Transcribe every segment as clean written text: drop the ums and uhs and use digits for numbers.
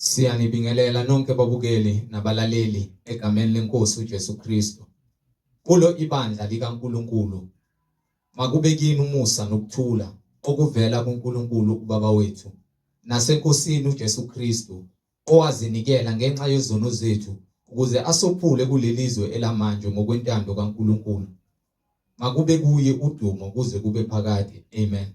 Siyanibingelela nonke babukeli nabalaleli egameni lenkosi uJesu Kristu. Kulo ibandla likaNkuluNkulu makube kini umusa nokuthula okuvela kuNkulunkulu uBaba wethu naseNkosini uJesu Kristu owazinikela ngenxa yezono zethu ukuze asophule kulelizwe elamanje ngokwentando kaNkulunkulu. Makube kuye udumo kuze kube phakade. Amen.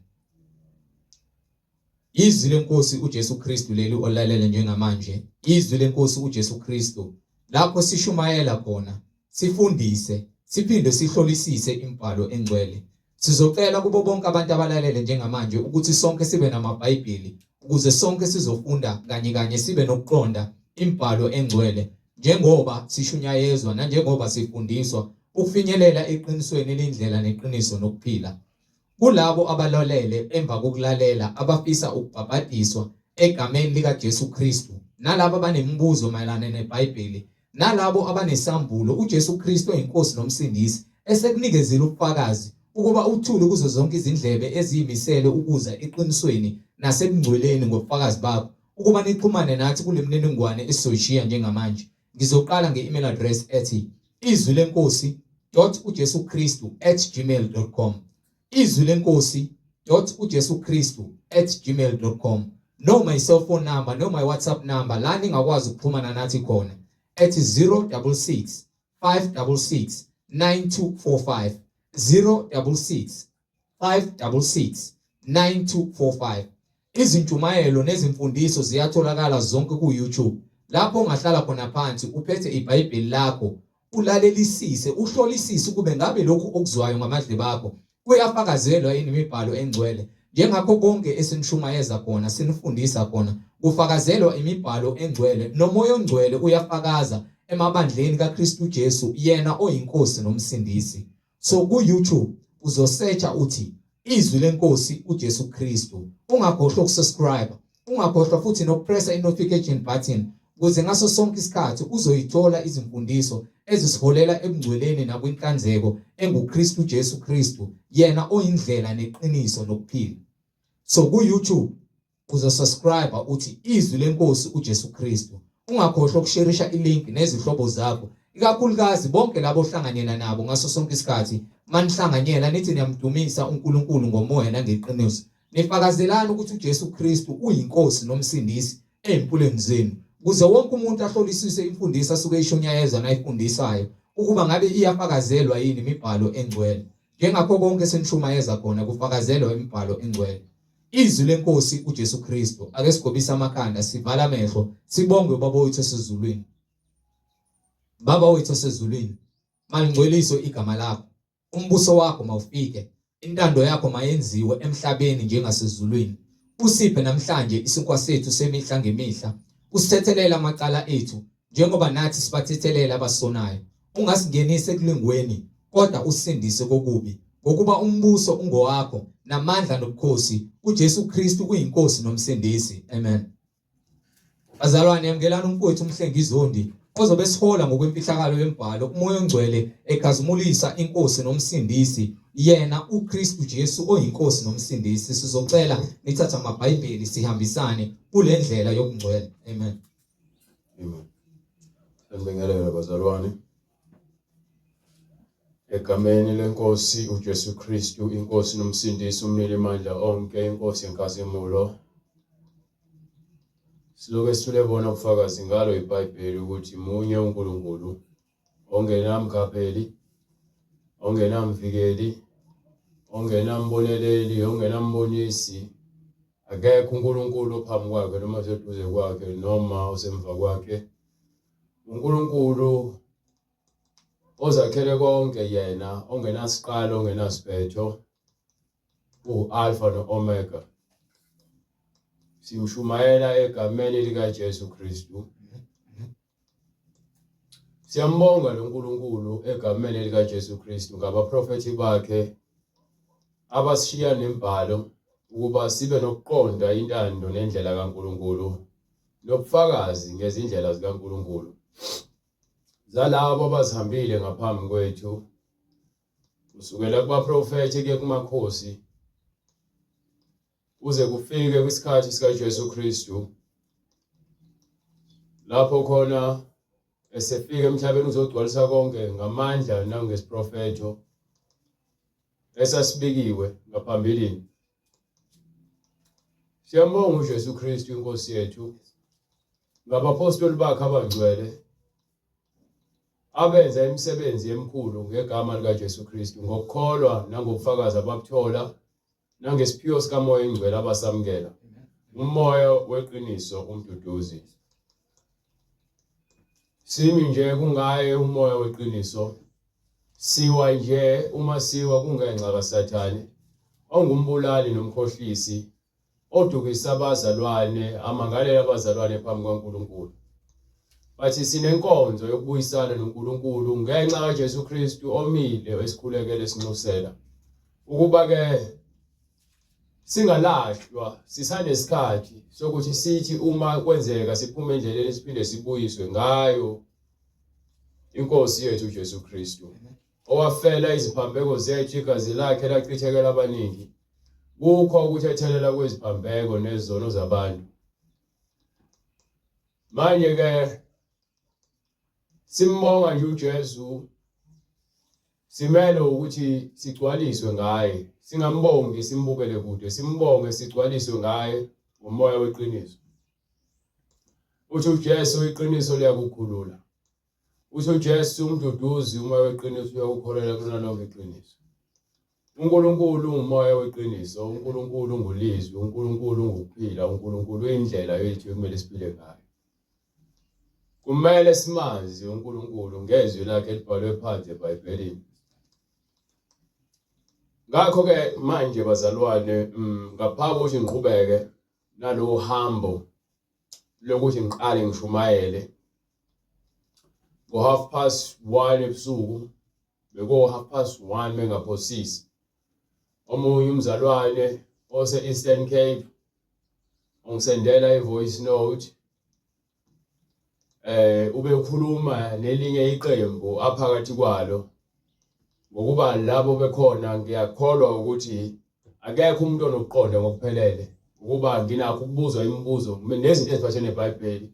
Izwi lenkosi uJesu Kristu leli olalele njengamanje, izwi lenkosi uJesu Kristu lapho sishumayela khona, sifundise, siphinde sihlolisise imibhalo engcwele. Sizocela kubo bonke abantu abalalele njengamanje ukuthi sonke sibe namaBhayibheli ukuze sonke sizofunda kanye kanye sibe nokuqonda imibhalo engcwele njengoba sishunyayezwa nanjengoba sifundiswa ukufinyelela eqinisweni elindlela neqiniso nokuphila. Kulabo abalalele emva kokulalela abafisa ukubhabhadiswa egameni likaJesu Kristu nalabo abanemibuzo mayelana neBhayibheli nalabo abanesambulo uJesu Kristu oyinkosi nomsindisi esekunikezile ubufakazi ukuba uthule kuzo zonke izindlebe eziyimisele ukuza eqinisweni nasebungcweleni ngobufakazi bakho ukuba nixhumane nathi kule mininingwane esizoyishiya njengamanje. Ngizoqala nge-email address ethi izwi lenkosi dot uJesu Kristu at gmail dot com, izwi lenkosi dot uJesu Kristu at gmail dot com, noma i-cellphone number noma i-WhatsApp number la ningakwazi ukuxhumana nathi khona ethi 066 566 9245, 066 566 9245. Izintshumayelo nezimfundiso ziyatholakala zonke ku-YouTube lapho ongahlala khona phansi uphethe iBhayibheli lakho ulalelisise uhlolisise ukube ngabe lokhu okuzwayo ngamadlebe akho kuyafakazelwa yini imibhalo engcwele njengakho konke esinishumayeza khona sinifundisa khona kufakazelwa imibhalo engcwele nomoya ongcwele uyafakaza emabandleni kaKristu Jesu yena oyinkosi nomsindisi. So ku YouTube uzosearcha uthi izwi lenkosi uJesu Kristu. Ungakhohlwa ukusubscribe, ungakhohlwa futhi nokupressa i-notification button ukuze ngaso sonke isikhathi uzoyithola izimfundiso ezisiholela ebungcweleni nakwinhlanzeko enguKristu Jesu Kristu, yena oyindlela neqiniso nokuphila. So ku YouTube uzosubscribe uthi izwi lenkosi uJesu Kristu. Ungakhohlwa ukusherisha ilink nezihlobo zakho, ikakhulukazi bonke labo ohlanganyela nabo ngaso sonke isikhathi. Manihlanganyela nithi niyamdumisa uNkulunkulu ngomoya nangeqiniso. Nifakazelana ukuthi uJesu Kristu uyinkosi nomsindisi ezimpilweni zenu, ukuze wonke umuntu ahlolisise imfundiso asuke eyishunyayeza nayifundisayo ukuba ngabe iyafakazelwa yini imibhalo engcwele. Njengakho konke esenishumayeza khona kufakazelwa imibhalo engcwele. Izwi lenkosi uJesu Kristu. Ake sigobise amakhanda, sivale amehlo, sibonge uBaba wethu osezulwini. Baba wethu osezulwini, malingcweliswe igama lakho. Umbuso wakho mawufike, intando yakho mayenziwe emhlabeni njengasezulwini. Usiphe namhlanje isinkwa sethu semihla ngemihla. Usithethelele amacala ethu njengoba nathi sibathethelela abasonayo. Ungasingenisi ekulingweni, kodwa usindise kokubi. Ngokuba umbuso ungowakho, namandla nobukhosi, uJesu Kristu uyinkosi nomsindisi. Amen. Bazalwane, yamukelani umfowethu uMhlengi Zondi ozobe esihola ngokwemfihlakalo yembhalo, uMoya oNgcwele ekhazimulisa inkosi nomsindisi, yena uKristu Jesu oyinkosi nomsindisi. Sizocela nithathe amaBhayibheli sihambisane kule ndlela yobungcwele. Amen. Amen. Sanibingelela bazalwane. Egameni lenkosi uJesu Kristu, inkosi nomsindisi, umnilimandla onke, inkosi yenkazimulo. Siloke sithule bona ubufakazi ngalo iBhayibheli ukuthi munye uNkulunkulu ongenamkhapheli, ongenamvikeli, ongenamboneleli, ongenambonisi. Akekho uNkulunkulu ophambi kwakhe noma oseduze kwakhe noma osemva kwakhe. UNkulunkulu ozakhele konke yena ongenasiqalo ongenasiphetho uAlpha noOmega. Simshumayela egameni likaJesu Kristu. Siyambonga lo Nkulunkulu egameni likaJesu Kristu ngabaprofethi bakhe abasishiya nembhalo ukuba sibe nokuqonda intando nendlela kaNkulunkulu nobufakazi ngezindlela zikaNkulunkulu zalabo abazihambile ngaphambi kwethu kusukela kubaprofethi kuye kumakhosi kuze kufike kwisikhathi sikaJesu Kristu. Lapho khona esefika emhlabeni uzogcwalisa konke ngamandla nangesiprofetho esasibikiwe ngaphambilini. Siyambonga uJesu Kristu inkosi yethu ngabapostoli bakhe abangcwele abenza imisebenzi emikhulu ngegama likaJesu Kristu ngokukholwa nangobufakazi ababuthola nangesiphiwo sikaMoya oNgcwele abasamukela umoya weqiniso umduduzi simi nje kungaye umoya weqiniso siwa nje uma siwa kungenxa kaSathane ongumbulali nomkhohlisi odukisa abazalwane amangalela abazalwane phambi kukaNkulunkulu bathi sinenkonzo yokubuyisana noNkulunkulu ngenxa kaJesu Kristu omile esikhulekele sinxusela ukuba ke singalahlwa sisanesikhathi sokuthi sithi uma kwenzeka siphume endleleni siphinde sibuyiswe ngayo inkosi yethu uJesu Kristu owafela iziphambeko zethu igazi lakhe lachithekela abaningi kukho ukuthethelela kweziphambeko nezono zabantu manje ke simbonga nje uJesu simele ukuthi sigcwaliswe ngaye singambongi simbukele kude simbonge sigcwaliswe ngaye ngomoya weqiniso uthi uJesu iqiniso liyakukhulula Uthi uJesu umduduzi umoya weqiniso uyakukholela kulona lonke iqiniso. UNkulunkulu ungumoya weqiniso, uNkulunkulu ungulizwi, uNkulunkulu ungukuphila, uNkulunkulu uyindlela yethu ekumele siphile ngayo. Kumele simazi uNkulunkulu ngezwi lakhe elibhalwe phansi eBhayibhelini. Ngakho-ke manje bazalwane, ngaphambi kokuthi ngiqhubeke nalowo hambo lokuthi ngiqale ngishumayele ngo-half past one ebusuku bekuwo-half past one mengaphosisi omunye umzalwane ose-Eastern Cape ungisendela i-voice note eh ubekhuluma nelinye iqembu aphakathi kwalo ngokuba labo bekhona ngiyakholwa ukuthi akekho umuntu onokuqonda ngokuphelele ukuba nginakho ukubuzwa imibuzo nezinto eziphathelene neBhayibheli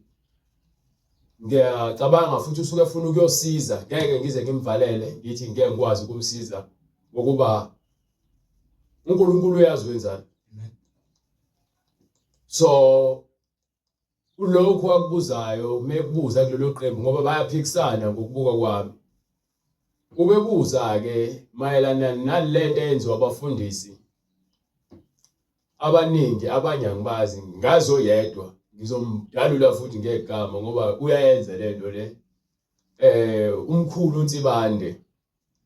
ngiyacabanga futhi usuke efuna ukuyosiza ngeke ngize ngimvalele ngithi ngeke ngikwazi ukumsiza ngokuba uNkulunkulu uyazi wenzani so Kulokhu akubuzayo mekubuza kulelo qembu ngoba bayaphikisana ngokubuka kwami. Ubebuza-ke mayelana nalento eyenziwa abafundisi abaningi abanye angibazi ngazi oyedwa ngizomdalula futhi ngegama ngoba uyayenza lento le eh umkhulu uNsibande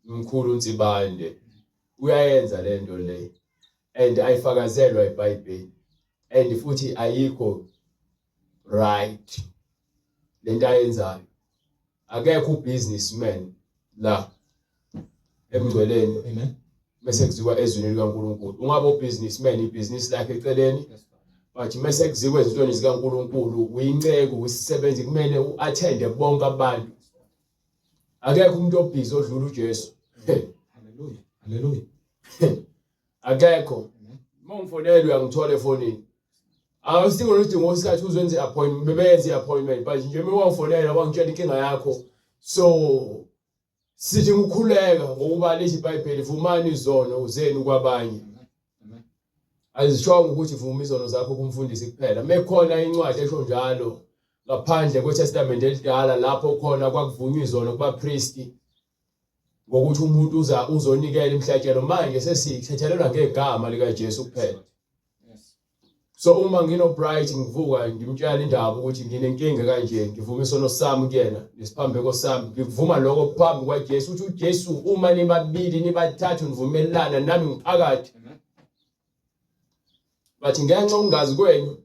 umkhulu uNsibande uyayenza lento le and ayifakazelwa iBhayibheli and futhi ayikho right lento ayenzayo akekho ubusinessman la emngcweleni amen bese kuziwa ezwini likaNkuluNkulu ungabe ubusinessman ibhizinisi lakhe eceleni but mese kuziwa ezintweni zikaNkuluNkulu uyinceku usisebenzi kumele uattende bonke abantu Akekho umuntu obhizi odlula uJesu. Haleluya. Haleluya. Akekho. Uma ungifonela uyangithola efonini. Awusingo lodingo isikhathi uzenze i-appointment, bebenze i-appointment but nje uma wangifonela wangitshela inkinga yakho. So sithi ukukhuleka ngokuba lithi iBhayibheli vumani izono zenu kwabanye. Azishongo ukuthi vuma izono zakho kumfundisi kuphela. Mekhona incwadi esho njalo ngaphandle kweTestament elidala lapho khona kwakuvunywa izono kubapristi ngokuthi umuntu uza uzonikela imihlatshelo manje sesithethelelwa ngegama likaJesu kuphela. So uma ngino Bright ngivuka ngimtshela indaba ukuthi nginenkinga kanje ngivuma isono sami kuyena nesiphambeko sami ngikuvuma lokho phambi kwaJesu uthi uJesu uma nibabili nibathathu nivumelana nami ngiphakathi bathi ngenxa ungazi kwenu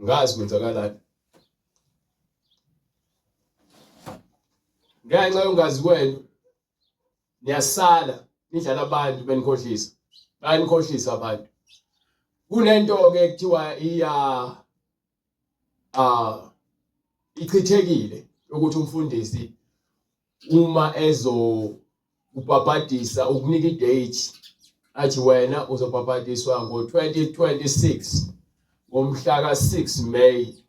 ngazi kwenzakalani ngenxa yongazi kwenu niyasala nidlala abantu benikhohlisa bayanikhohlisa abantu kunento ke kuthiwa iya ah ichithekile ukuthi umfundisi uma ezo ubhabhadisa ukunika idate athi wena uzobhabhadiswa ngo-2026 ngomhla ka-6 May.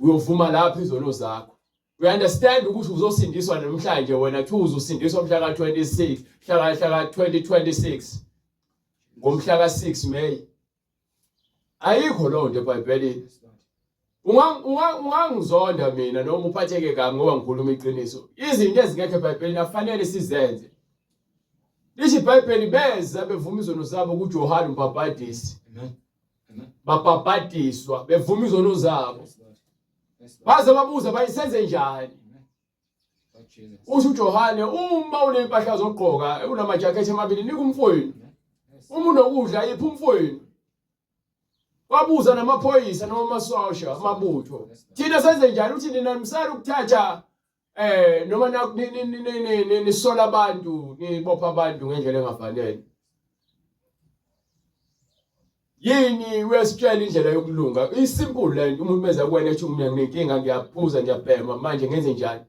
Uyovuma lapho izono zakho. We understand ukuthi uzosindiswa namhlanje wena kuthiwa uzosindiswa mhla ka-26 mhla ka-2026 ngomhla ka-6 May. Ayikho loo nto eBhayibhelini. Ungangizonda mina noma uphatheke kabi ngoba ngikhuluma iqiniso. Izinto ezingekho eBhayibhelini afanele sizenze. Lisho iBhayibheli beza bevuma izono zabo kuJohane umbhabhadisi. Babhabhadiswa bevuma izono zabo. Baze babuza bayisenze njani? Usho uJohane uma unempahla zokugqoka unamajakhethi amabili nika umfowenu. Uma unokudla ipha umfowenu. Wabuza namaphoyisa noma amasosha amabutho. Thina senze njani uthi nina nimsala ukuthatha eh noma nisola abantu nibopha abantu ngendlela engafanele. Yini uyasitshela indlela yokulunga. Isimple lento umuntu meza kuwena ethi mina nginenkinga ngiyaphuza ngiyabhema manje ngenze njani?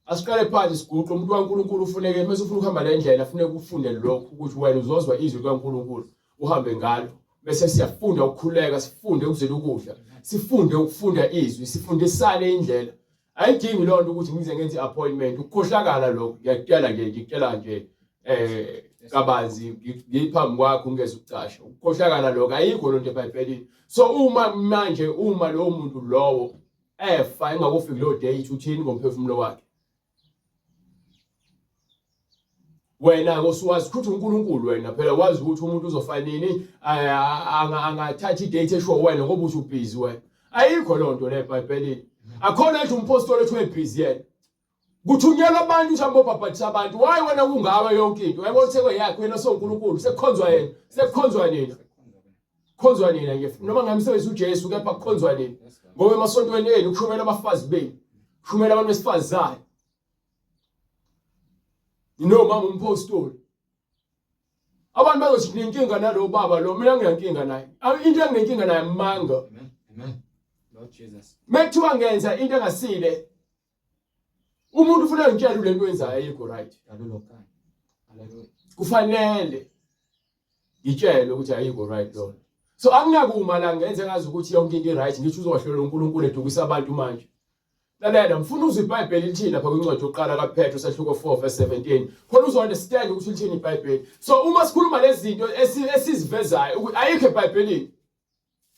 Asiqale phansi siguqe umuntu kaNkuluNkulu ufuneke mase ufuna ukuhamba le ndlela funeka ufunde lokhu ukuthi wena uzozwa izwi likaNkuluNkulu uhambe ngalo bese siyafunda ukukhuleka sifunde ukuzila ukudla sifunde ukufunda izwi sifundisane indlela ayidingi loo nto ukuthi ngize ngenze i-appointment ukukhohlakala lokho ngiyakutshela nje ngikutshela nje eh kabanzi ngiphambi kwakho ungeze ukucasha ukukhohlakala lokho ayikho loo nto ebhayibhelini so uma manje uma lowo muntu lowo efa engakufiki leyo date uthini ngomphefumulo wakhe wena usuwazi ukuthi uNkulunkulu wena phela wazi ukuthi umuntu uzofa nini angathatha idate esho wena ngoba uthi ubhizi wena ayikho loo nto le eBhayibhelini akhona nje umpostoli ethi uyebhizi yena kuthunyelwa abantu ukuthi ambobhabhadisa abantu why wena kungawe yonke into uyabona ukuthi sekweyakhe wena sonkulunkulu sekukhonzwa yena sekukhonzwa nina khonzwa nina nje noma ngamsebenzisa uJesu kepha kukhonzwa nina ngoba emasontweni enu kushumela abafazi benu kushumela abantu besifazane Nginomama umpostoli. Abantu bazothi nginenkinga nalo baba lo mina nginenkinga naye. Into enginenkinga naye manga. Amen. Amen. Lord Jesus. Mekuthiwa ngenza into engasile umuntu ufuna ngitshela lento yenzayo ayikho right. Hallelujah. Kufanele ngitshele ukuthi ayikho right lona. So anginakuma la ngenze ngazi ukuthi yonke into i-right ngithi uzohlola uNkulunkulu edukisa abantu manje. Lalela, ngifuna uzwe iBhayibheli lithini lapha kwincwadi yokuqala kaPetru sahluko 4 verse 17. Khona uzo understand ukuthi lithini iBhayibheli. So uma sikhuluma lezi zinto esizivezayo ukuthi ayikho eBhayibhelini.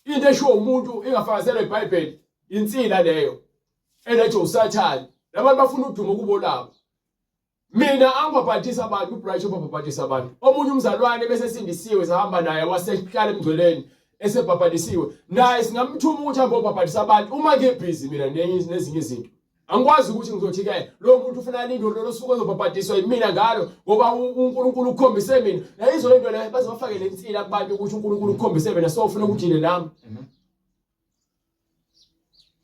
Into eshiwo umuntu ingafakazelwa iBhayibheli, insila leyo. Elethwe uSathane. Labantu bafuna udumo kubo labo. Mina angibhabhadisa abantu, uBright ubhabhadisa abantu. Omunye umzalwane bese sindisiwe sahamba naye wasehlala emngcweleni esebhabhadisiwe. Naye singamthuma ukuthi ahambe obhabhadisa abantu uma ngibhizi mina nezinye izinto. Angikwazi ukuthi ngizothi ke lo muntu ufuna alinde lolo suku ozobhabhadiswa yimina ngalo ngoba uNkulunkulu ukhombise mina. Nayizo lento le baze bafake le nsila kubantu ukuthi uNkulunkulu ukhombise mina so ufuna ukuthi nami.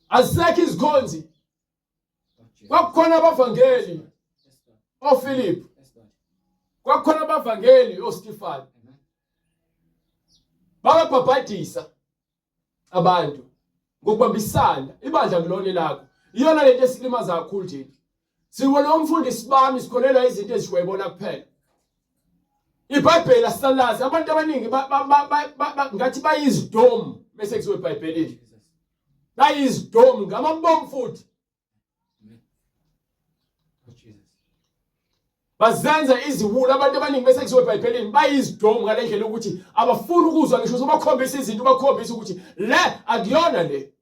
Azisekho izikhonzi Kwakukhona abavangeli oPhilip. Kwakukhona abavangeli oStefan. Bababhabhadisa abantu ngokubambisana ibandla kulona lakho. Iyona lento esilimaza kakhulu thina. Siwona umfundisi bami sikholelwa izinto ezishwebona kuphela. IBhayibheli asalazi abantu abaningi ngathi bayizidomu bese kuziwe eBhayibhelini. Bayizidomu ngamabomu futhi. Bazenza iziwula abantu abaningi bese kuziwe eBhayibhelini bayizidomu ngale ndlela ukuthi abafuni ukuzwa ngisho ubakhombisa izinto ubakhombisa ukuthi le akuyona le.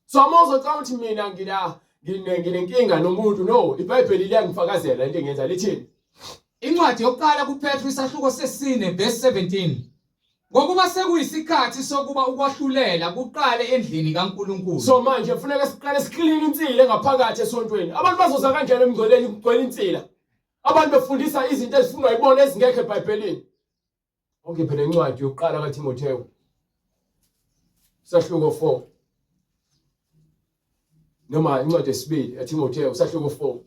So uma uzocabanga ukuthi mina ngila nginenkinga nomuntu no iBhayibheli liyangifakazela into engenza lithini. Incwadi yokuqala kuPetru isahluko sesine verse 17. Ngokuba sekuyisikhathi sokuba ukwahlulela kuqale endlini kaNkulunkulu. So manje kufuneka siqale sikline insila engaphakathi esontweni. Abantu bazoza kanjani emngcweleni kugcwele insila? Abantu befundisa izinto ezifunwa yibona ezingekho eBhayibhelini. Ongiphe lencwadi yokuqala kaTimothewu. Sahluko 4. Noma incwadi yesibili kaTimothewu sahluko 4.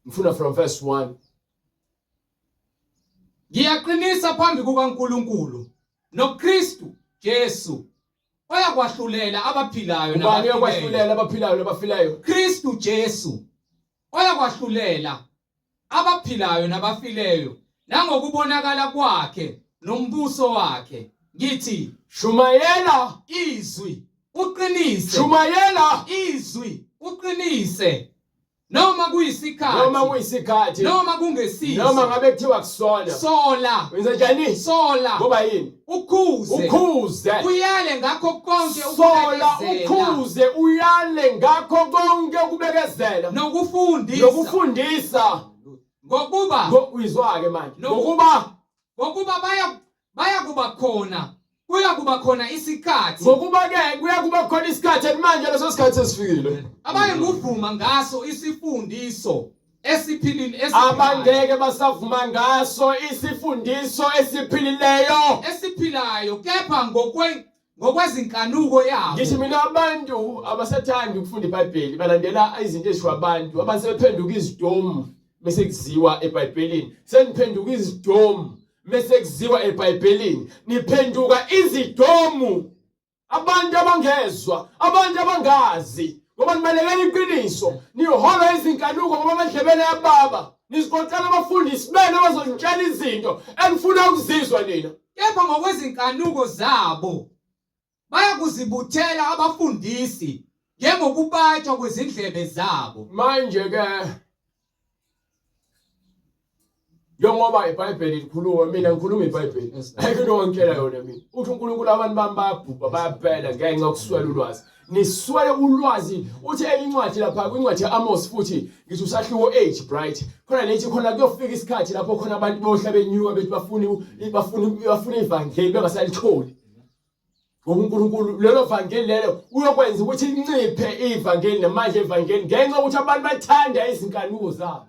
Ngifuna from verse 1. Ngiyaqinisa phambi kukaNkulunkulu noKristu Jesu oyakwahlulela abaphilayo Ubani nabafileyo. oyakwahlulela abaphilayo nabafileyo? Kristu Jesu oyakwahlulela abaphilayo nabafileyo nangokubonakala kwakhe nombuso wakhe. Ngithi Shumayela izwi. Uqinise. Shumayela izwi, uqinise. Noma kuyisikhathi. Noma kuyisikhathi. Noma kungesiso. Noma ngabe kuthiwa kusona. Sola. Wenza njani? Sola. Ngoba yini? Ukhuze. Ukhuze. Uyale ngakho konke Sola ukhuze uyale ngakho konke ukubekezela. Nokufundisa. Nokufundisa. Ngokuba uyizwa-ke manje. Ngokuba ngokuba baya bayakuba khona kuyakuba khona isikhathi ngokuba ke kuyakuba khona isikhathi and manje leso sikhathi sesifikile abayenguvuma ngaso isifundiso esiphilile abangeke basavuma ngaso isifundiso esiphilileyo esiphilayo kepha ngokwe ngokwezinkanuko yabo. Ngithi mina abantu abasathandi ukufunda iBhayibheli balandela izinto ezisho abantu abantu sebephenduka izidomu bese kuziwa eBhayibhelini seniphenduka izidomu bese kuziwa eBhayibhelini niphenduka izidomu abantu abangezwa abantu abangazi ngoba nibalekela iqiniso nihola izinkanuko ngoba amadlebeni ayababa niziqoqela abafundisi benu abazonitshela izinto enifuna ukuzizwa nina Kepha ngokwezinkanuko zabo bayakuzibuthela abafundisi njengokubatshwa kwezindlebe zabo. Manje ke njengoba iBhayibheli likhuluma mina ngikhuluma iBhayibheli ayikho into ongitshela yona mina uthi uNkulunkulu abantu bami bayabhubha bayaphela ngenxa yokuswela ulwazi niswele ulwazi uthi enye incwadi lapha kwincwadi ye-Amos futhi ngithi usahluko 8 bright khona lethi khona kuyofika isikhathi lapho khona abantu bohla benyuka bethi bafuna bafuna bafuna ivangeli bengasalitholi ngoba uNkulunkulu lelo vangeli lelo uyokwenza ukuthi inciphe ivangeli namandla evangeli ngenxa yokuthi abantu bathanda izinkanuko zabo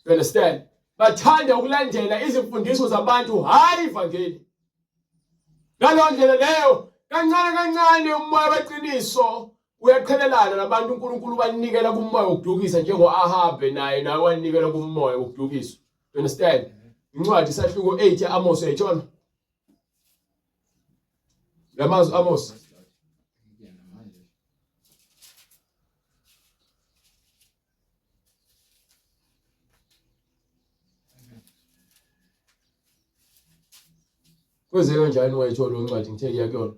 you understand bathanda ukulandela izimfundiso zabantu hayi ivangeli ngaleyo ndlela leyo kancane kancane umoya weqiniso uyaqhelelana nabantu uNkulunkulu banikela kumoya wokudukisa njengo-Ahabe naye naye wanikela kumoya wokudukiswa you understand incwadi isahluko 8 ye-Amos uyayithola lamazwi Amos Kwenzeke kanjani wayithola incwadi ngithe iya kuyona?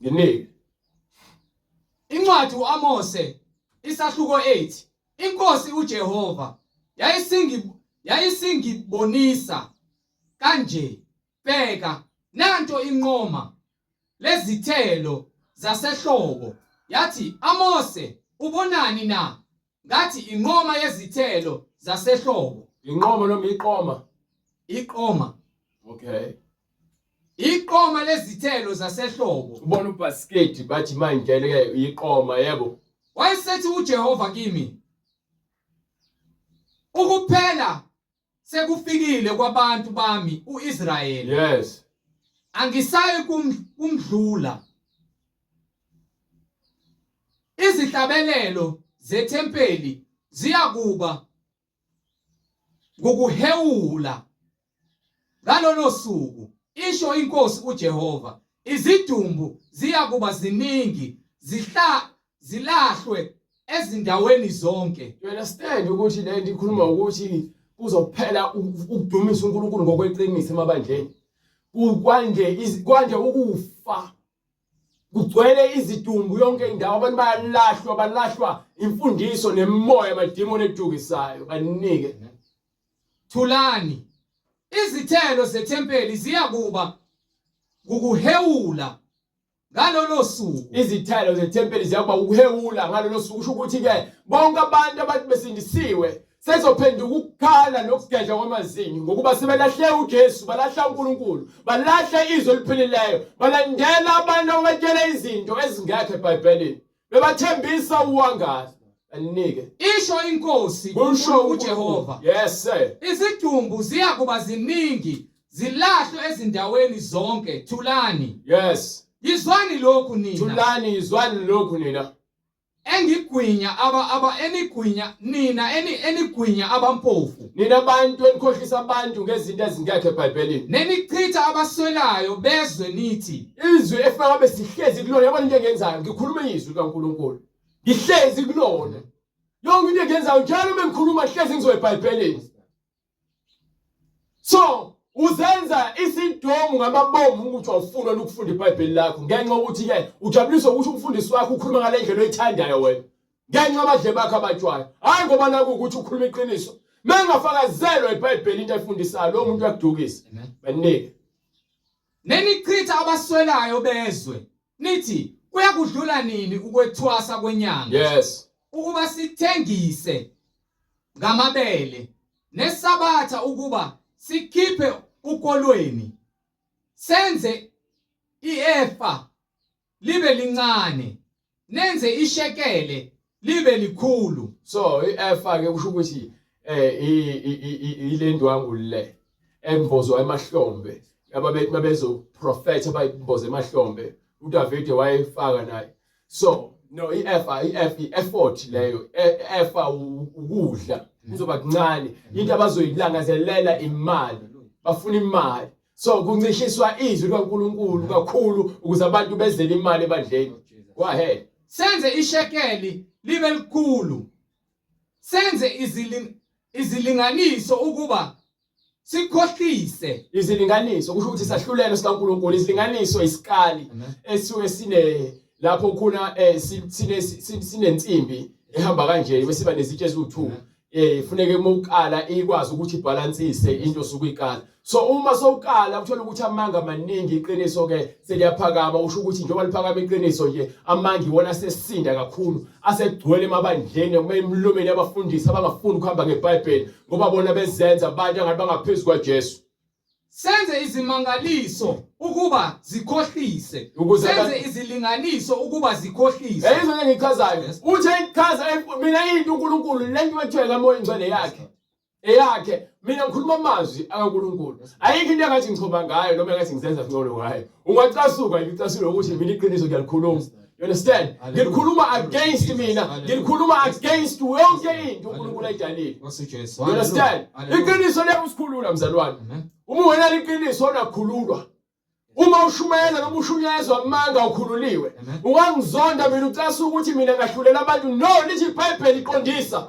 Nginike. Incwadi uAmose isahluko 8 Inkosi uJehova yayisingi yayisingibonisa kanje bheka nanto inqoma lezithelo zasehlobo yathi Amose ubonani na Ngathi inqoma yezithelo zasehlobo. Inqoma noma iqoma? Iqoma. Okay. Iqoma lezithelo zasehlobo. Ubona ubasket bathi manje ke iqoma yebo. Wayesethi uJehova kimi ukuphela sekufikile kwabantu bami uIsrayeli. Yes. Angisayi kumdlula. Izihlabelelo zethempeli ziyakuba ngukuhewula ngalolo suku, isho iNkosi uJehova. Izidumbu ziyakuba ziningi zihla zilahlwe ezindaweni zonke. You understand ukuthi le nto ikhuluma ukuthi kuzophela ukudumisa uNkulunkulu ngokweqiniso emabandleni. Kwande kwande ukufa. Kugcwele izidumbu yonke indawo abantu bayalahlwa balahlwa imfundiso nemimoya amadimoni edukisayo banike. Thulani. Izithelo zethempeli ziyakuba ngukuhewula ngalolo suku. Izithelo zethempeli ziyakuba ukuhewula ngalolo suku kusho ukuthi ke bonke abantu abantu besindisiwe sezophenduka ukukhala nokugedla kwamazinyo ngokuba sebelahle uJesu balahla uNkulunkulu balahla izwi eliphilileyo balandela abantu abatshela izinto ezingekho eBhayibhelini Bebathembisa uwangazi. Anike. Isho inkosi Kusho uJehova. Yes sir. Izidumbu ziyakuba ziningi zilahlwe ezindaweni zonke. Thulani. Yes. Yizwani lokhu nina. Thulani yizwani lokhu nina. Engigwinya aba aba enigwinya nina eni enigwinya abampofu. Nina bantu enikhohlisa abantu ngezinto ezingekho eBhayibhelini. Nenichitha abaswelayo bezwe nithi. Izwi efuna ngabe sihlezi kulona yabona into engiyenzayo ngikhuluma izwi likaNkulunkulu. Ngihlezi kulona. Yonke into engiyenzayo njalo uma ngikhuluma hlezi ngizoya eBhayibhelini. So Uzenza isidomu ngamabomu ukuthi awufuni wena ukufunda iBhayibheli lakho ngenxa yokuthi ke ujabuliswa ukuthi umfundisi wakho ukhuluma ngale ndlela oyithandayo wena. Ngenxa abadle bakho abatshwayo. Hayi ngoba naku ukuthi ukhuluma iqiniso. Mengafakazelwa iBhayibheli into ayifundisayo lo muntu uyakudukisa. Banike. Nenichitha abaswelayo bezwe nithi kuyakudlula nini ukwethwasa kwenyanga? Yes. Ukuba sithengise ngamabele nesabatha ukuba sikhiphe ukolweni senze iefa libe lincane nenze ishekele libe likhulu. So iefa ke kusho ukuthi eh ile ndwangu le embozwa emahlombe ababethi babezoprofetha bayimboze emahlombe uDavide wayefaka naye so no i-efa i-f i-effort leyo efa ukudla kuzoba kuncane into abazoyilangazelela imali bafuna imali so kuncishiswa izwi likaNkuluNkulu kakhulu ukuze abantu bezele imali ebandleni go ahead senze ishekeli libe likhulu senze izilinganiso ukuba sikhohlise izilinganiso kusho ukuthi isahlulelo sikaNkuluNkulu izilinganiso isikali esuke sine lapho khona eh, sine sinensimbi ehamba kanje bese iba nezitshe eziwu2 eh funeke uma ukala ikwazi ukuthi ibalansise into osuke uyikala so uma sowukala uthola ukuthi amanga maningi iqiniso ke seliyaphakama usho ukuthi njengoba liphakama iqiniso nje amanga iwona asesinda kakhulu asegcwele emabandleni noma emlomeni yabafundisi abangafuni ukuhamba ngeBhayibheli ngoba bona bezenza abantu angathi bangaphezulu kwaJesu Senze izimangaliso ukuba zikhohlise. Ukuze Senze izilinganiso ukuba zikhohlise. Yayizwa le ngichazayo. Uthe ichaza mina into uNkulunkulu lento ekuthiwa kaMoya ingcwele yakhe. Eyakhe mina ngikhuluma amazwi akaNkulunkulu. Ayikho into engathi ngichoma ngayo noma engathi ngizenza ngcono ngayo. Ungacasuka ngicasule ukuthi mina iqiniso ngiyalikhuluma. You understand? Ngilikhuluma against mina, ngilikhuluma against yonke into uNkulunkulu ayidalile. You understand? Iqiniso liyakusikhulula mzalwane. Uma wena liqiniso unakhululwa. Uma ushumayela noma ushunyayezwa amanga ukhululiwe. Ungangizonda mina ucasa ukuthi mina ngahlulela abantu. No, lithi iBhayibheli iqondisa.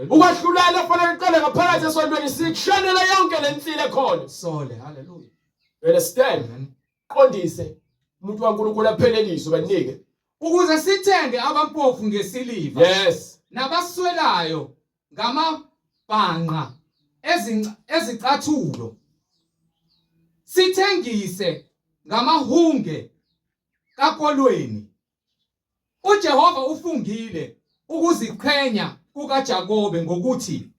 Ukwahlulela kufanele uqale ngaphakathi esontweni sikushanela yonke le nsila ekhona. Sole, hallelujah. You understand? Qondise umuntu kaNkulunkulu apheleliswe banike. Ukuze sithenge abampofu ngesiliva. Yes. Nabaswelayo ngamabhanqa ezicathulo. Sithengise ngamahunge kakolweni. UJehova ufungile ukuziqhenya kukaJakobe ngokuthi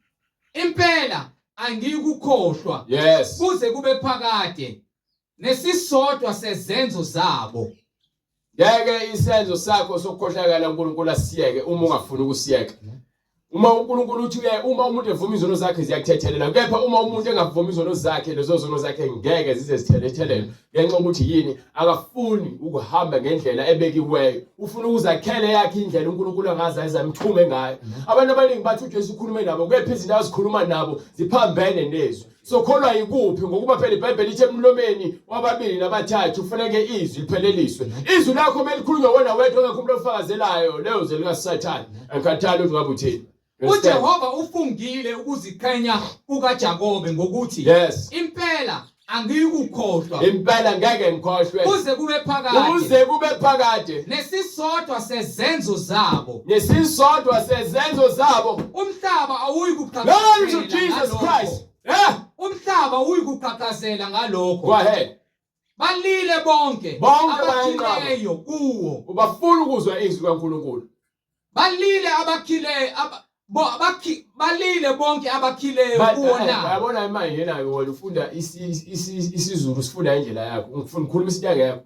impela angiyikukhohlwa yes kuze kube phakade nesisodwa sezenzo zabo. Ngeke isenzo sakho sokukhohlakala uNkulunkulu asiyeke uma ungafuni ukusiyeka. Uma uNkulunkulu uthi uye uma umuntu evuma izono zakhe ziyakuthethelela kepha uma umuntu engavumi izono zakhe lezo zono zakhe ngeke zize zithethelelwe ngenxa yokuthi yini akafuni ukuhamba ngendlela ebekiweyo ufuna ukuzakhele yakhe indlela uNkulunkulu angaze azamthume ngayo abantu abaningi bathi uJesu ukhulume nabo kepha izinto azikhuluma nabo ziphambene nezwi Sokholwa yikuphi ngokuba phela iBhayibheli lithi emlomeni wababili nabathathu kufanele izwi lipheleliswe. Izwi lakho melikhulunywa wena wedwa ongekho umuntu ofakazelayo leyo zwe likaSathane. Angikhathali ukuthi ngabe uthini. UJehova ufungile ukuziqhenya kukaJakobe ngokuthi Yes. impela angiyikukhohlwa Impela ngeke ngikhohlwe kuze kube phakade kuze kube phakade nesisodwa sezenzo zabo nesisodwa sezenzo zabo. Umhlaba awuyi Glory to kuqhaqhazela Jesus ngalokho. Christ. Yeah. Umhlaba awuyi kuqhaqhazela ngalokho. Go ahead. Balile bonke Bonke bayanqaba. abakhileyo kuwo. Ubafuna ukuzwa izwi kaNkulunkulu. Balile abakhileyo bo abakhi balile bonke abakhileyo Ba- kuwo eh, na. Yabona manje yena ke wena ufunda isiZulu sifunda indlela yakho. Ngifuna ukukhuluma isintanga yakho.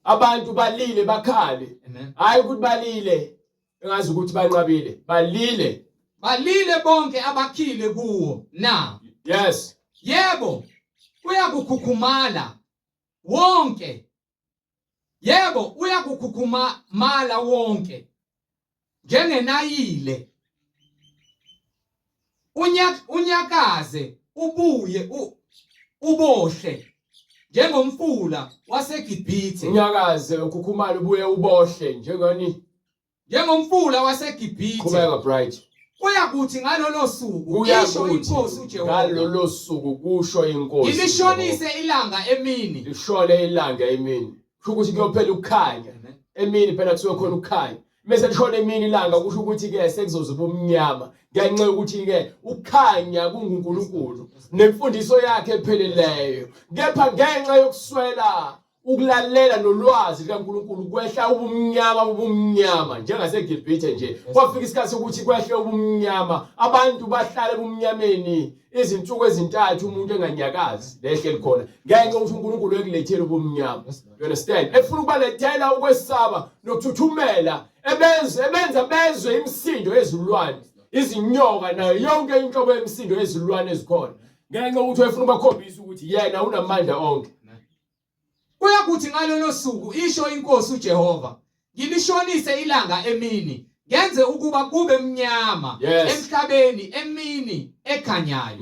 Abantu balile bakhale. Amen. Hayi ukuthi balile engazi ukuthi banqabile. Balile. Balile bonke abakhile kuwo na. Yes. Yebo, uyakukhukhumala wonke. Yebo, uyakukhukhumala wonke njengenayile. Unyakaze ubuye ubohle njengomfula waseGibhithe. Unyakaze ukhukhumale ubuye ubohle njengani Njengomfula waseGibhithe. Qhubeka Bright. Kuyakuthi ngalolo suku isho inkosi uJehova ngalolo suku kusho inkosi ngilishonise ilanga emini lishone ilanga emini kusho ukuthi kuyophela ukukhanya emini phela kusuke khona ukukhanya mese lishona emini ilanga kusho ukuthi ke sekuzoza ubumnyama ngenxa yokuthi ke ukukhanya kunguNkulunkulu nemfundiso yakhe epheleleyo kepha ngenxa yokuswela ukulalela nolwazi likaNkulunkulu kwehla ubumnyama ubumnyama njengaseGibhithe nje kwafika isikhathi sokuthi kwehle ubumnyama abantu bahlale ebumnyameni izinsuku ezintathu umuntu enganyakazi lehle likhona ngenxa yokuthi uNkulunkulu ekulethele ubumnyama you understand efuna ukubalethela ukwesaba nokuthuthumela ebenza ebenza bezwe imisindo yezilwane izinyoka nayo yonke inhlobo yemisindo yezilwane ezikhona ngenxa yokuthi wayefuna ubakhombisa ukuthi yena unamandla onke Kuyakuthi ngalolo suku, isho iNkosi uJehova, ngilishonise ilanga emini, ngenze ukuba kube mnyama emhlabeni emini ekhanyayo.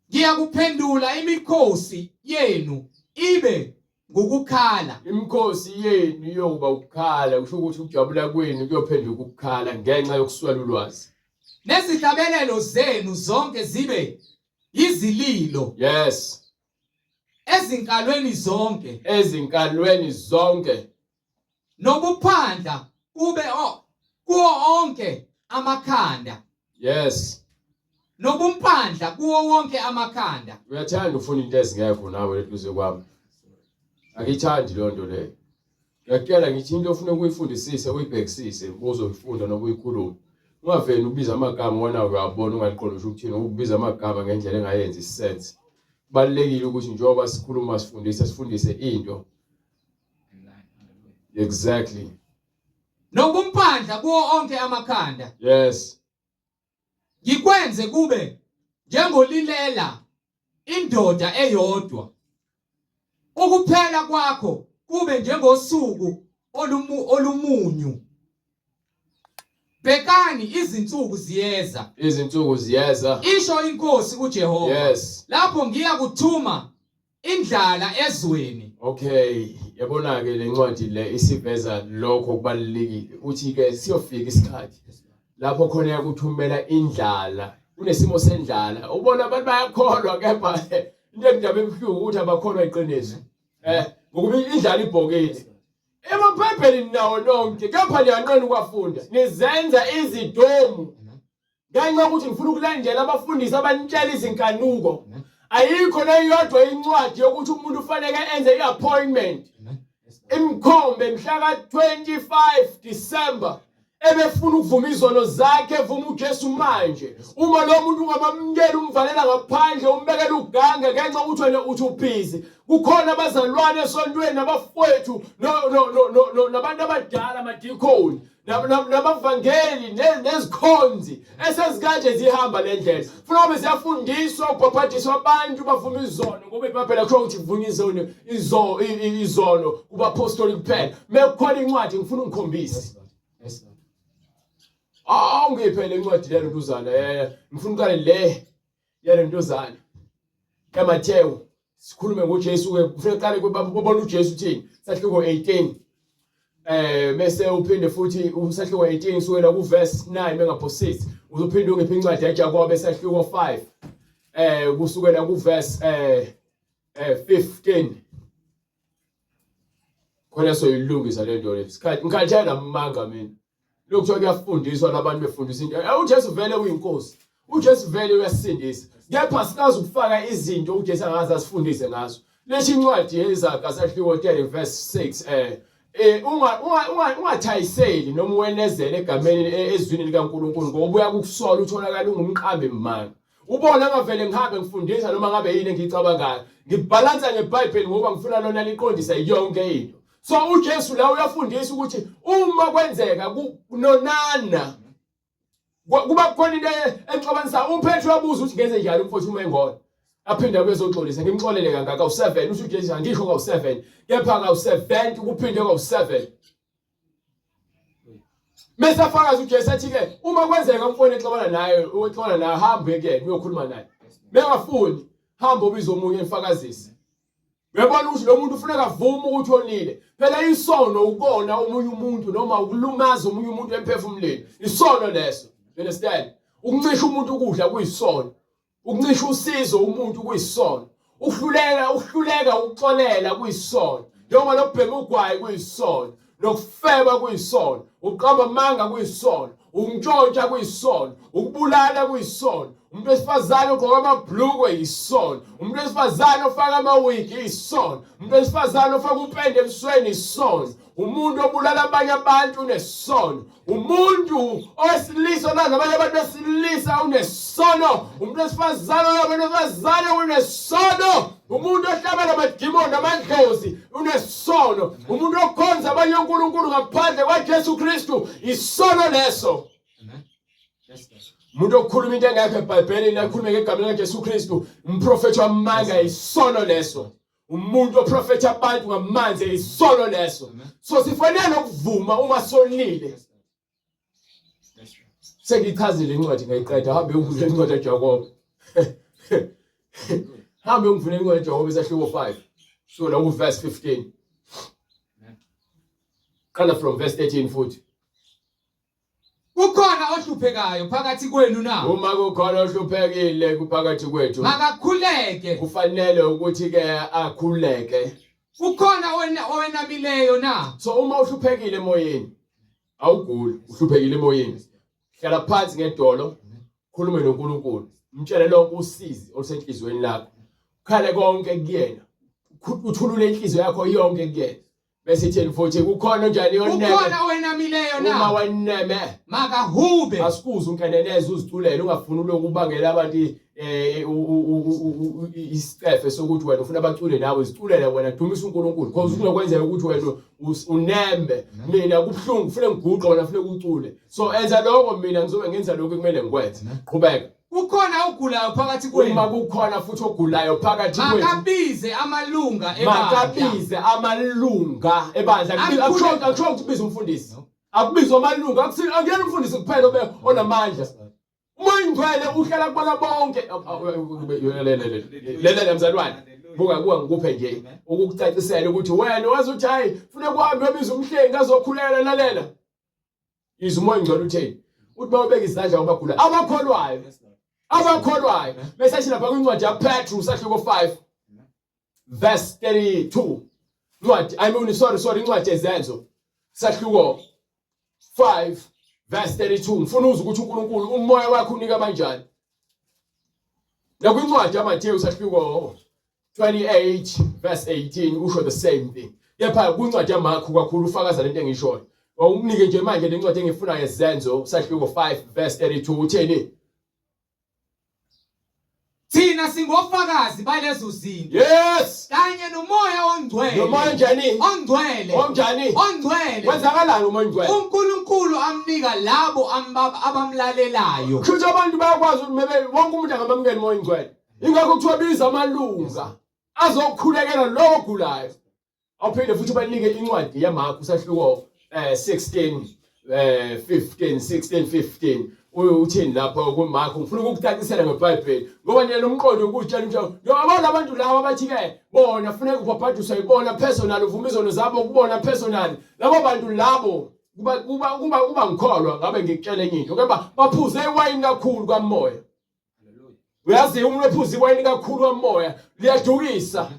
Ngiyakuphendula imikhosi yenu ibe ngukukhala. Imikhosi yenu iyokuba ukukhala, kusho ukuthi ukujabula kwenu kuyophenduka ukukhala ngenxa yokuswela ulwazi. Nezihlabelelo zenu zonke zibe yizililo. Ezinkalweni zonke. Ezinkalweni zonke. Nokuphandla kube kuwo onke amakhanda. Nobumpandla kuwo wonke amakhanda. Uyathanda ufuna into ezingekho nawe leduze kwami. Angiyithandi leyo nto leyo. Ngiyakutshela ngithi into ofuna ukuyifundisise uyibhekisise uzoyifunda noma uyikhulume. Ungaveli ubiza amagama wona uyabona ungaliqondi usho ukuthini ukubiza amagama ngendlela engayenzi isense. Kubalulekile ukuthi njengoba sikhuluma sifundise sifundise into. Exactly. Nobumpandla kuwo onke amakhanda. Ngikwenze kube njengolilela indoda eyodwa. Ukuphela kwakho kube njengosuku olumunyu. Bhekani izinsuku ziyeza. Izinsuku ziyeza. Isho inkosi uJehova. Lapho ngiya kuthuma indlala ezweni. Okay, yabona ke lencwadi le isiveza lokho kubalulekile. Uthi ke siyofika isikhathi lapho khona yakuthumela indlala. Kunesimo sendlala. Ubona abantu bayakholwa kepha into engindaba ebuhlungu ukuthi abakholwa iqiniso. Eh, ngokuba indlala ibhokile. EmaBhayibhelini nawo nonke kepha niyanqena ukwafunda. Nizenza izidomu. Ngenxa yokuthi ngifuna ukulandela abafundisi abanitshela izinkanuko. Ayikho neyodwa incwadi yokuthi umuntu ufanele enze i-appointment. Imkhombe mhla ka-25 December ebefuna ukuvuma izono zakhe evuma uJesu manje. Uma lo muntu ungamamukeli umvalela ngaphandle umbekela uganga ngenxa yokuthi wena uthi ubhizi. Kukhona abazalwane esontweni nabafowethu nabantu abadala amadikoni nabavangeli nezikhonzi esezikade zihamba le ndlela funa kube ziyafundiswa ukubhabhadiswa abantu bavuma izono ngoba ibhayibheli akusho ukuthi kuvunywa izono izono kubaphostoli kuphela mekukhona incwadi ngifuna ungikhombise awungiphe le ncwadi lelo ntuzana ngifuna uqale le yale ntuzana kaMathewu sikhulume ngoJesu ke kufanele qale kubona uJesu uthini sahluko 18 eh bese uphinde futhi usahluko 18 kusukela ku verse 9 mengaphosisi uzophinde ungiphe incwadi yaJakobe sahluko 5 eh kusukela ku verse eh 15 khona soyilungisa le nto le sikhathi ngikhathele namanga mina lokhu kuthiwa kuyafundiswa labantu befundisa into eh, uJesu vele uyinkosi uJesu vele uyasindisa kepha sikazi ukufaka izinto uJesu angaze asifundise ngazo lethi incwadi yezaga sahluko 30 verse 6 eh eh unga unga ungathayiseli noma wenezele egameni e, ezwini likaNkuluNkulu ngoba uyakukusola utholakala ungumqambi manga Ubona ngavele ngihambe ngifundisa noma ngabe yini engiyicabangayo. Ngibhalansa ngeBhayibheli ngoba ngifuna lona liqondise yonke into. So uJesu la uyafundisa ukuthi uma kwenzeka kunonana kuba khona into exabanisa uPetru wabuza ukuthi ngenze njani umfowethu uma engona aphinde abuye ezoxolisa ngimxolele kangaka u7 usho uJesu angisho kawu7 kepha kawu70 kuphinde kawu7 Mese afakaza uJesu athi ke uma kwenzeka umfowenu exabana naye uxabana naye hambe kuyena uyokhuluma naye. Bengafuni hamba ubize omunye emfakazise. Uyabona ukuthi lo muntu ufuneka avume ukuthi onile. Phela isono ukona omunye umuntu noma ukulumaza omunye umuntu emphefumulweni. Isono leso. You understand? Ukuncisha umuntu ukudla kuyisono. Ukuncisha usizo umuntu kuyisono. Ukuhluleka ukuhluleka ukuxolela kuyisono. Njengoba nokubhema ugwayi kuyisono, nokufeba kuyisono, ukuqamba amanga kuyisono, ukuntshontsha kuyisono, ukubulala kuyisono, umuntu wesifazane ogqoka amabhlukwe yisono, umuntu wesifazane ofaka amawigi isono, umuntu wesifazane ofaka upende ebusweni isono, umuntu obulala abanye abantu unesono, umuntu owesilisa olala nabanye abantu besilisa unesono, umuntu wesifazane olala nabantu besifazane unesono, umuntu ohlabela amadimoni amadlozi unesono, umuntu okhonza abanye onkulunkulu ngaphandle kwaJesu Kristu isono leso. Umuntu okhuluma into engekho eBhayibhelini akhulume ngegama likaJesu Kristu, umprofethi wamanga isono leso. Umuntu oprofetha abantu ngamanzi isono leso. So sifanele ukuvuma uma sonile. Sengichazile incwadi ngayiqeda, hambe ungivule incwadi kaJakobe. Hambe ungivule incwadi kaJakobe isahluko 5. So la ku verse 15. Qala from verse 13 futhi. Kukhona ohluphekayo phakathi kwenu na? Uma kukhona ohluphekile kuphakathi kwethu, Makakhuleke. kufanele ukuthi ke akhuleke. Kukhona owenamileyo na? So uma uhluphekile emoyeni, awuguli, uhluphekile emoyeni. Hlala phansi ngedolo, khulume noNkulunkulu, mtshele lonke usizi olusenhliziyweni lakho. Ukhale konke kuyena. Uthulule inhliziyo yakho yonke kuyena. Bese itheni futhi kukhona onjani oneme? Kukhona owenamileyo na? Uma weneme makahube. Asikuze unkeneneze uziculele ungafuni uloku ubangela abantu eh isicefe sokuthi wena ufuna bacule nawe ziculele wena dumisa uNkulunkulu because kunokwenzeka ukuthi wena unembe mina kubuhlungu ufune ngiguqe wena ufune ucule so enza lokho mina ngizobe ngenza lokho kumele ngikwenze qhubeka Kukhona ogulayo phakathi kwenu. Uma kukhona futhi ogulayo phakathi kwethu. Makabize amalunga ebandla. Makabize amalunga ebandla. Akusho akusho ukuthi ubize umfundisi. Akubizwa amalunga akusi akuyena umfundisi kuphela obe onamandla. Umoya ingcwele uhlala kubona bonke. Lele mzalwane. Buka kuwa ngikuphe nje ukukucacisela ukuthi wena wazi ukuthi hayi funa kuhambe uyobiza umhlengi azokhuleka lalela. Izwa umoya ongcwele utheni? Uthi bawubeka izandla kwabagulayo abakholwayo. Abakholwayo. Bese ethi lapha kwincwadi yaPetru sahluko 5 verse 32. Incwadi, I mean sorry sorry incwadi yezenzo sahluko 5 verse 32. Ngifuna uzwe ukuthi uNkulunkulu umoya wakhe unika kanjani. Nakwincwadi yaMathewu sahluko 28 verse 18 usho the same thing kepha kwincwadi yaMarku kakhulu ufakaza lento engishoyo awumnike nje manje lencwadi engifunayo yezenzo sahluko 5 verse 32 utheni Thina singofakazi balezo zinto. Yes. Kanye nomoya ongcwele. Nomoya onjani? Ongcwele. Onjani? Ongcwele. Kwenzakalani umoya ongcwele? uNkulunkulu amnika labo abamlalelayo. Kusho abantu bayakwazi ukuthi wonke umuntu angamamukela umoya ongcwele. Ingakho kuthiwa biza amalunga azokhulekela lowo ogulayo. Awuphinde futhi ubanike incwadi yaMarku sahluko 16 15 16 15 uthini lapho kuMarku ngifuna ukukucacisela ngeBhayibheli ngoba nina nomqondo ukutshela ukuthi yabo labantu laba abathi ke bona funeka ubhabhadiswa ibona personal uvuma izono zabo kubona personal labo bantu labo kuba kuba kuba kuba ngikholwa ngabe ngikutshela enye into kepha baphuze iwayini kakhulu kamoya Uyazi umuntu ophuza iwayini kakhulu kamoya liyadukisa.